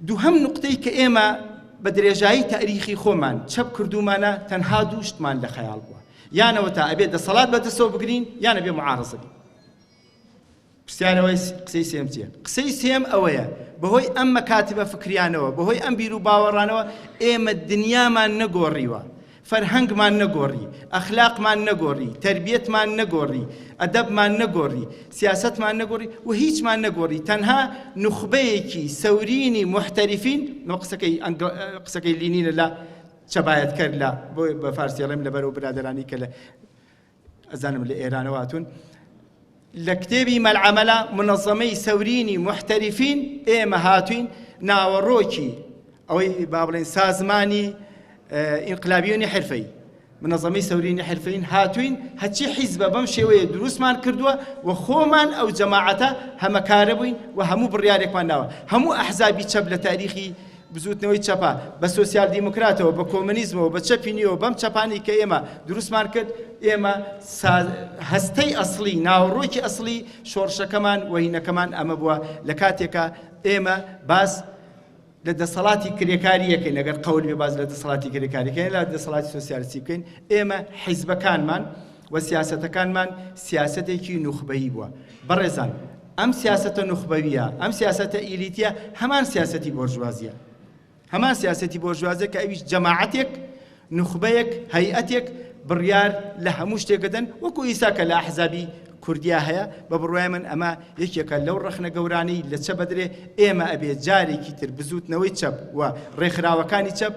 دووهەم نوقتەی کە ئێمە بە درێژایی تاریخی خۆمان چەپ کردوومانە تەنها دوو شتمان لە خەیاڵ بووە، یان ئەوەتا ئەبێ دەسەڵات بە دەستەوە بگرین یان ئەبێ معارەزە بین. پرسیار ئەوەیە قسەی سێم چییە؟ قسەی سێم ئەوەیە بەهۆی ئەم مەکاتبە فکریانەوە، بەهۆی ئەم بیر و باوەڕانەوە ئێمە دنیامان نەگۆڕیوە. فەرهەنگمان نەگۆڕی، ئەخلاقمان نەگۆڕی، تەربیەتمان نەگۆڕی، ئەدەبمان نەگۆڕی، سیاسەتمان نەگۆڕی و هیچمان نەگۆڕی، تەنها نوخبەیەکی سەورینی موحتەریفین، ئەوە قسەکەی ئەنگڵ قسەکەی لینینە لە چەبایەتکەر لە بۆ بە فارسی ئەڵێم لەبەر ئەو برادەرانی کە لە ئەزانم لە ئێرانەوە هاتوون لە کتێبی مەلعەمەلە منەزەمەی سەورینی محتەریفین ئێمە هاتوین ناوەڕۆکی ئەوەی با بڵێن سازمانی ئینقلابیۆنی حرفەی منەزەمەی سەورینی حرفەین هاتوین هەچی حیزبە بەم شێوەیە دروستمان کردووە و خۆمان ئەو جەماعەتە هەمەکارە بووین و هەموو بڕیارێکمان ناوە هەموو ئەحزابی چەپ لە تاریخی بزووتنەوەی چەپە، بە سۆسیال دیموکراتەوە، بە کۆمۆنیزمەوە، بە چەپی نوێوە، بەم چەپانەی کە ئێمە دروستمان کرد، ئێمە هەستەی ئەسڵی، ناوەڕۆکی ئەسڵی شۆڕشەکەمان و هینەکەمان ئەمە بووە، لە کاتێکا ئێمە باس لە دەسەڵاتی کرێکاری ئەکەین، ئەگەر قەول بێ باس لە دەسەڵاتی کرێکاری کەین، لە دەسەڵاتی سۆسیالیستی بکەین، ئێمە حیزبەکانمان و سیاسەتەکانمان سیاسەتێکی نوخبەیی بووە. بەڕێزان، ئەم سیاسەتە نوخبەوییە، ئەم سیاسەتە ئیلیتییە هەمان سیاسەتی بۆرژوازییە. هەمان سیاسەتی بۆرژوازییە کە ئەویش جەماعەتێک، نوخبەیەک، هەیئەتێک بڕیار لە هەموو شتێک دەدەن، وەکو ئیستا کە لە ئەحزابی کوردیا هەیە. بە بڕوای من ئەمە یەکێکە لەو ڕەخنە گەورانەی لە چەپ ئەدرێ، ئێمە ئەبێ جارێکی تر بزووتنەوەی چەپ و ڕێکخراوەکانی چەپ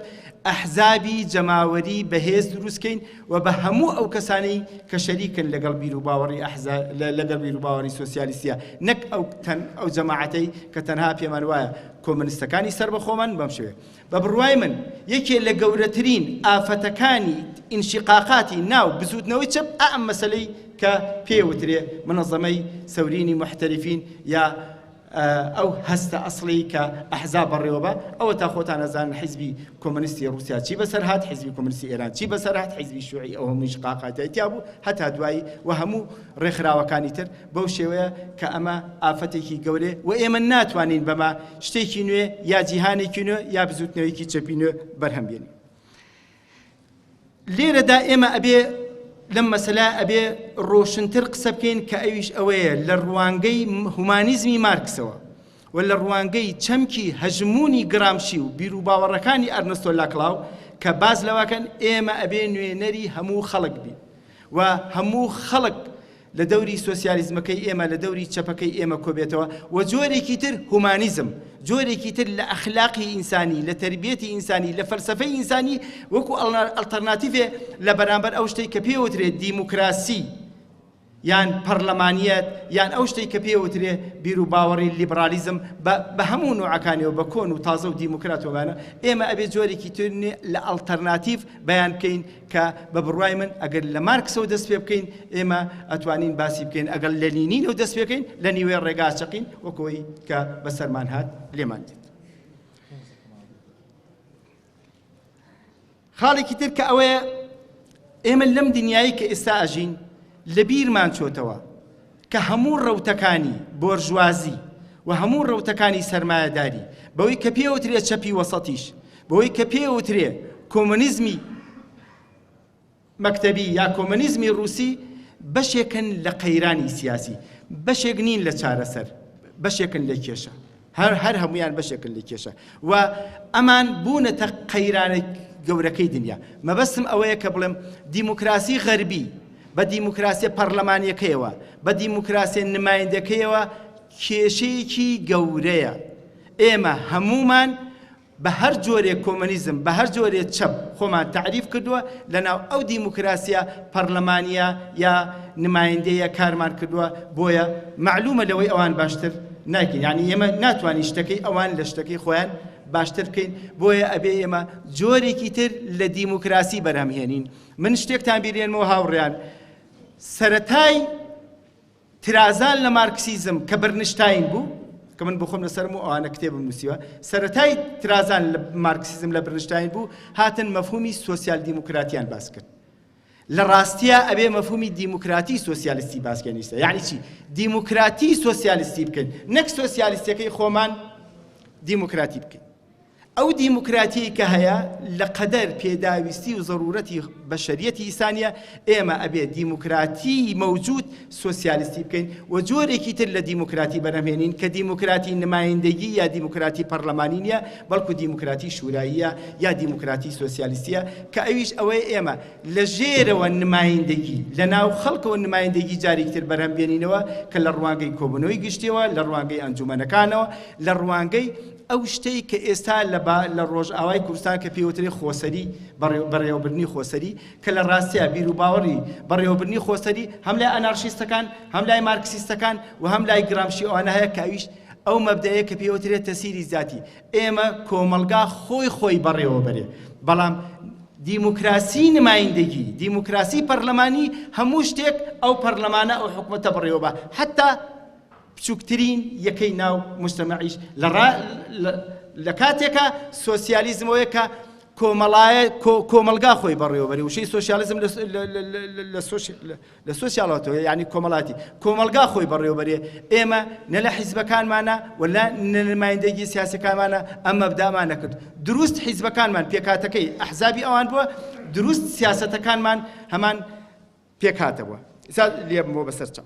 ئەحزابی جەماوەری بەهێز دروست کەین و بە هەموو ئەو کەسانەی کە شەریکن لەگەڵ بیروباوەڕی ئەحزا لەگەڵ بیروباوەڕی سۆسیالیستیە نەک ئەو تەن ئەو جەماعەتەی کە تەنها پێمان وایە کۆمۆنیستەکانی سەربەخۆمان بەم شێوەیە بە بڕوای من یەکێ لە گەورەترین ئافەتەکانی ئینشیقاقاتی ناو بزووتنەوەی چەپ ئا ئەم مەسەلەی کە پێ وترێ منەزەمەی سەورینی موحتەریفین یا ئەو هەستە ئەسڵیەی کە ئەحزاب بەڕێوە بە، ئەوەتا خۆتان ئەزانن حیزبی کۆمۆنیستی ڕوسیا چی بەسەر هات، حیزبی کۆمۆنیستی ئێران چی بەسەر هات، حیزبی شیوعی ئەو هەموو ئینشقاقاتەی تیا بوو، هەتا دوایی و هەموو ڕێکخراوەکانی تر بەو شێوەیە کە ئەمە ئافەتێکی گەورەیە و ئێمە ناتوانین بەمە شتێکی نوێ یا جیهانێکی نوێ یا بزووتنەوەیەکی چەپی نوێ بەرهەم بێنین. لێرەدا ئێمە ئەبێ لەم مەسەلە ئەبێ ڕۆشنتر قسە بکەین کە ئەویش ئەوەیە لە ڕوانگەی هومانیزمی مارکسەوە و لە ڕوانگەی چەمکی هەژموونی گرامشی و بیروباوەڕەکانی ئەرنستۆ لاکلاو کە باس لەوەکەن ئێمە ئەبێ نوێنەری هەموو خەڵک بین و هەموو خەڵک لە دەوری سۆسیالیزمەکەی ئێمە، لە دەوری چەپەکەی ئێمە کۆبێتەوە و جۆرێکی تر هومانیزم، جۆرێکی تر لە ئەخلاقی ئینسانی، لە تەربیەتی ئینسانی، لە فەلسەفەی ئینسانی وەکو ئەڵتەرناتیڤێ لە بەرامبەر ئەو شتەی کە پێی وترێ دیموکراسی یان پەرلەمانیەت یان ئەو شتەی کە پێی وترێ بیروباوەڕی لیبرالیزم بە بە هەموو نوعەکانیەوە بە کۆن و تازە و دیموکرات و ئەمانە ئێمە ئەبێ جۆرێکی تر لە ئەڵتەرناتیڤ بەیان بکەین کە بە بڕوای من ئەگەر لە مارکسەوە دەست پێ بکەین ئێمە ئەتوانین باسی بکەین، ئەگەر لە لینینەوە دەست پێ بکەین لە نیوەی ڕێگا چەقین وەک ئەوەی کە بەسەرمان هات لێمان دێت. خاڵێکی تر کە ئەوەیە ئێمە لەم دنیایی کە ئێستا ئەژین لە بیرمان چۆتەوە کە هەموو ڕەوتەکانی بۆرژوازی و هەموو ڕەوتەکانی سەرمایەداری، بەوەی کە پێوترێ چەپی وەسەتیش، بەوەی کە پێوترێ کۆمۆنیزمی مەکتەبی یا کۆمۆنیزمی ڕووسی، بەشێکن لە قەیرانی سیاسی، بەشێک نین لە چارەسەر، بەشێکن لە کێشە. هەر هەر هەموویان بەشێکن لە کێشە و ئەمان بوونەتە قەیرانە گەورەکەی دنیا. مەبەستم ئەوەیە کە بڵێم دیموکراسی غەربی بە دیموکراسیە پەرلەمانیەکەیەوە، بە دیموکراسیە نمایندەکەیەوە کێشەیەکی گەورەیە. ئێمە هەموومان بە هەر جۆرێک کۆمەنیزم، بە هەر جۆرێ چەپ خۆمان تەعریف کردووە، لە ناو ئەو دیموکراسیە پەرلەمانیە یا نمایندەیە کارمان کردووە، بۆیە مەعلومە لەوەی ئەوان باشتر ناکەین، یانی ئێمە ناتوانین شتەکەی ئەوان لە شتەکەی خۆیان باشتر بکەین، بۆیە ئەبێ ئێمە جۆرێکی تر لە دیموکراسی بەرهەم هێنین. من شتێکتان بیرێنمەوە هاوڕێیان، سەرەتای ترازان لە مارکسیزم کە برنشتاین بوو، کە من بۆخۆم لەسەرم و ئەوانە کتێبم نووسیوە، سەرەتای ترازان لە مارکسیزم لە برنشتاین بوو، هاتن مەفهومی سۆسیال دیموکراتیان باس کرد. لە ڕاستیا ئەبێ مەفهومی دیموکراتی سۆسیالیستی باس کەین ئیستا. یعنی چی؟ دیموکراتی سۆسیالیستی بکەین، نەک سۆسیالیستەکەی خۆمان دیموکراتی بکەین. ئەو دیموکراتیەی کە هەیە لە قەدەر پێداویستی و زەرورەتی بەشەریەتی ئیسانیە، ئێمە ئەبێ دیموکراتی مەوجود سۆسیالیستی بکەین و جۆرێکی تر لە دیموکراتی بەرهەمهێنین کە دیموکراتی نمایندەگی یا دیموکراتی پەرلەمانی نیە، بەڵکو دیموکراتی شوراییە یا دیموکراتی سۆسیالیستیە کە ئەویش ئەوەیە ئێمە لە ژێرەوە نمایندەگی، لە ناو خەڵکەوە نمایندەگی جارێکی تر بەرهەم بێنینەوە کە لە ڕوانگەی کۆبوونەوەی گشتیەوە، لە ڕوانگەی ئەنجومەنەکانەوە، لە ڕوانگەی ئەو شتەی کە ئێستا لە با لە ڕۆژئاوای کوردستان کە پێی وترێ خۆسەری، بەڕێوەبردنی خۆسەری، کە لە ڕاستیا بیروباوەڕی بەڕێوەبردنی خۆسەری هەم لای ئەنارشیستەکان، هەم لای مارکسیستەکان و هەم لای گرامشی ئەوانە هەیە کە ئەویش ئەو مەبدەئەیە کە پێی وترێ تەسیری زاتی. ئێمە کۆمەڵگا خۆی خۆی بەڕێوە بەرێ. بەڵام دیموکراسی نمایندەگی، دیموکراسی پەرلەمانی هەموو شتێک ئەو پەرلەمانە ئەو حکومەتە بەڕێوە با. حەتا بچووکترین یەکەی ناو موجتەمەعیش لە ڕا لە کاتێکا سۆسیالیزم ئەوەیە کە کۆمەڵایە کۆمەڵگا خۆی بەڕێوەبەرێ. وشەی سۆسیالیزم لە سۆسیالەوە یعنی کۆمەڵاتی کۆمەڵگا خۆی بەڕێوەبەرێ. ئێمە نە لە حیزبەکانمانە و لە نمایندەگی سیاسەکانمانە ئەم مەبدامان نەکرد. دروست حیزبەکانمان پێکهاتەکەی ئەحزابی ئەوان بووە، دروست سیاسەتەکانمان هەمان پێکهاتە بووە. ئێستا لێم بۆ بەسەر چاو.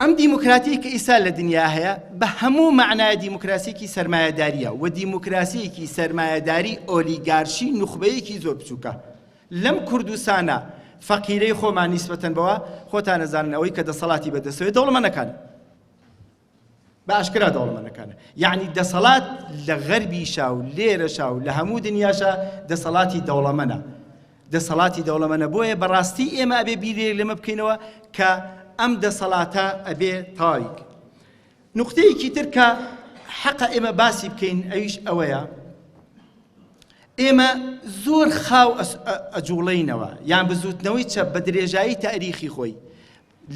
ئەم دیموکراتی کە ئیستا لە دنیا هەیە بە هەموو مەعنای دیموکراسیکی سەرمایەداریە و دیموکراسیکی سەرمایەداری ئۆلیگارشی نوخبەیەکی زۆر بچووکە لەم کوردستانە فەقیرەی خۆمان نیسبەتەن بەوە خۆتان ئەزانن ئەوەی کە دەسەڵاتی بەدەستەوەی دەوڵەمەنەکان بە ئاشکرا دەوڵەمەنەکانە یعنی دەسەڵات لە غەربیشا و لێرەشا و لە هەموو دنیاشا دەسەڵاتی دەوڵەمەنە دەسەڵاتی دەوڵەمەنە بۆیە بەڕاستی ئێمە ئەبێ بیرێک لەمە بکەینەوە کە ئەم دەسەڵاتە ئەبێ تەواوی نوقتەیەکی تر کە حەقە ئێمە باسی بکەین ئەویش ئەوەیە ئێمە زۆر خاو ئەجوڵینەوە یان بزوتنەوەی چەپ بە درێژایی تاریخی خۆی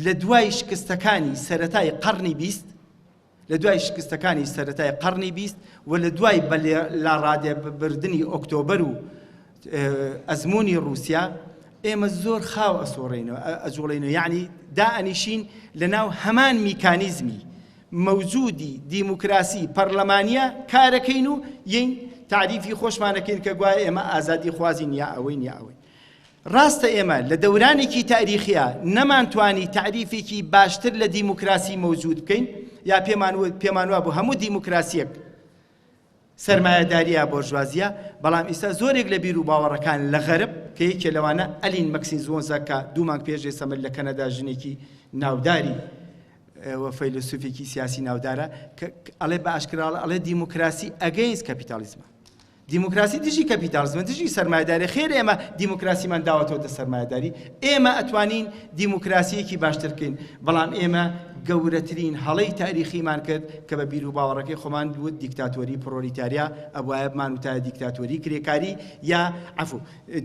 لە دوای شکستەکانی سەرەتای قەڕنی 20 لە دوای شکستەکانی سەرەتای قەڕنی 20 و لە دوای بە لاڕادێبردنی ئۆکتۆبەر و ئەزموونی ڕووسیا ئێمە زۆر خاو ئەسۆڕینەوە ئەجوڵینەوە یعنی دائەنیشین لە ناو هەمان میکانیزمی مەوجودی دیموکراسی پەرلەمانیە کارەکەین و یین تعریفی خۆشمانەکەین کە گوایە ئێمە ئازادی خوازین یا ئەوەین یا ئەوەین. ڕاستە ئێمە لە دەورانێکی تاریخیا نەمانتوانی تەعریفێکی باشتر لە دیموکراسی مەوجود بکەین یا پێمان پێمان وابوو هەموو دیموکراسیەک سەرمایەداریە بۆرژوازیە، بەڵام ئیستا زۆرێک لە بیر و باوەڕەکان لە غەرب کە یەکێ لەوانە ئەلین مەکسین زوۆنزە کە دوو مانگ پێش ئێستا مرد لە کەنەدا ژنێکی ناوداری و فەیلەسوفێکی سیاسی ناودارە کە ئەڵێ بە ئاشکرا ئەڵێ دیموکراسی against کەپیتالیزمە. دیموکراسی دژی کەپیتاڵزمە، دژی سەرمایەداریە، خێر ئێمە دیموکراسیمان داوەتەوە دەست سەرمایەداری، ئێمە ئەتوانین دیموکراسیەکی باشتر بکەین، بەڵام ئێمە گەورەترین هەڵەی تاریخیمان کرد کە بە بیروباوەڕەکەی خۆمان وت دیکتاتۆری پرۆلیتاریا، ئەبوایە بمان وتایە دیکتاتۆری کرێکاری یا عەفو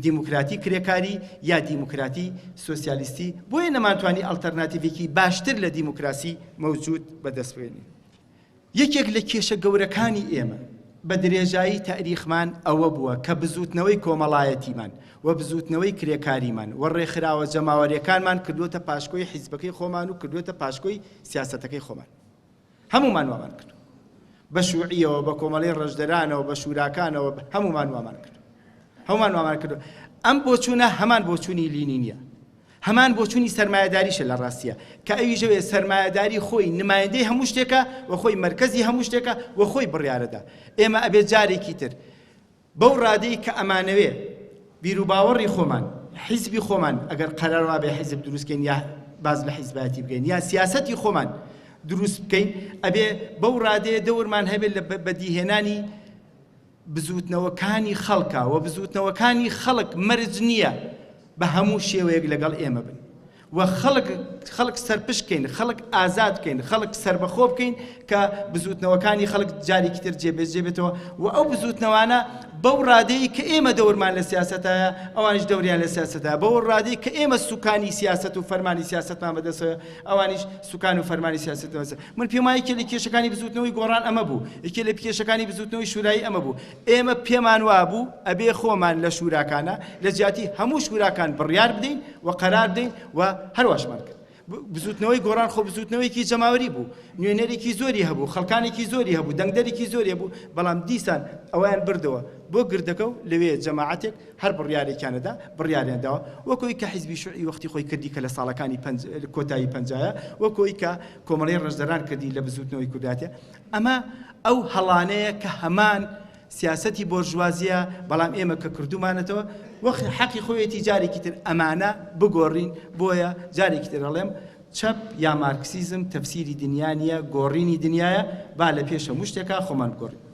دیموکراتی کرێکاری یا دیموکراتی سۆسیالیستی، بۆیە نەمانتوانی ئەڵتەرناتیڤێکی باشتر لە دیموکراسی مەوجود بەدەست بێنین. یەکێک لە کێشە گەورەکانی ئێمە بە درێژایی تاریخمان ئەوە بووە کە بزووتنەوەی کۆمەڵایەتیمان و بزووتنەوەی کرێکاریمان و ڕێکخراوە جەماوەریەکانمان کردووەتە پاشکۆی حیزبەکەی خۆمان و کردووەتە پاشکۆی سیاسەتەکەی خۆمان. هەموومان وامان کردووە. بە شوعیەوە، بە کۆمەڵەی ڕەنجدەرانەوە، بە شوراکانەوە، هەموومان وامان کردووە. هەموومان وامان کردووە. ئەم بۆچوونە هەمان بۆچوونی لینینیە. هەمان بۆچوونی سەرمایەداریشە لە ڕاستیە کە ئەویش ئەوەیە سەرمایەداری خۆی نمایندەی هەموو شتێکە و خۆی مەرکەزی هەموو شتێکە و خۆی بڕیارەدا. ئێمە ئەبێ جارێکی تر بەو ڕادەی کە ئەمانەوێ بیروباوەڕی خۆمان، حیزبی خۆمان، ئەگەر قەرار وابێ حیزب دروست کەین یا باس لە حیزبایەتی بکەین یا سیاسەتی خۆمان دروست بکەین، ئەبێ بەو ڕادەیە دەورمان هەبێت لە بەدیهێنانی بزووتنەوەکانی خەڵکا و بزووتنەوەکانی خەڵک مەرج نییە بە هەموو شێوەیەک لەگەڵ ئێمە بن و خەڵک خەڵک سەرپشک کەین، خەڵک ئازاد بکەین، خەڵک سەربەخۆ بکەین کە بزووتنەوەکانی خەڵک جارێکی تر جێبەجێ بێتەوە و ئەو بزووتنەوانە بەو ڕادەی کە ئێمە دەورمان لە سیاسەتایە ئەوانیش دەوریان لە سیاسەتایە، بەو ڕادەی کە ئێمە سوکانی سیاسەت و فەرمانی سیاسەتمان بەدەستەوەیە ئەوانیش سوکان و فەرمانی سیاسەتیان بەدەستە. من پێم وایە یەکێ لە کێشەکانی بزووتنەوەی گۆڕان ئەمە بوو، یەکێ لە کێشەکانی بزووتنەوەی شورایی ئەمە بوو. ئێمە پێمان وابوو ئەبێ خۆمان لە شوراکانا لە جیاتی هەموو شوراکان بڕیار بدەین و قەرار بدەین و هەرواشمان کرد. بزووتنەوەی گۆڕان خۆ بزووتنەوەیەکی جەماوەری بوو، نوێنەرێکی زۆری هەبوو، خەڵکانێکی زۆری هەبوو، دەنگدەرێکی زۆری هەبوو، بەڵام دیسان ئەویان بردەوە بۆ گردەکە و لەوێ جەماعەتێک هەر بڕیارێکیان ئەدا، بڕیاریان داوە، وەک ئەوەی کە حیزبی شوعی وەختی خۆی کردی کە لە ساڵەکانی پەنج کۆتایی پەنجایە، وەک ئەوەی کە کۆمەڵەی ڕەنجدەران کردی لە بزووتنەوەی کوردایەتیە. ئەمە ئەو هەڵانەیە کە هەمان سیاسەتی بۆرژوازیە، بەڵام ئێمە کە کردومانەتەوە وەخ حەقی خۆیەتی جارێکی تر ئەمانە بگۆڕین، بۆیە جارێکی تر ئەڵێم چەپ یا مارکسیزم تەفسیری دنیا نیە، گۆڕینی دنیایە، با لە پێش هەموو شتێکا خۆمان بگۆڕین.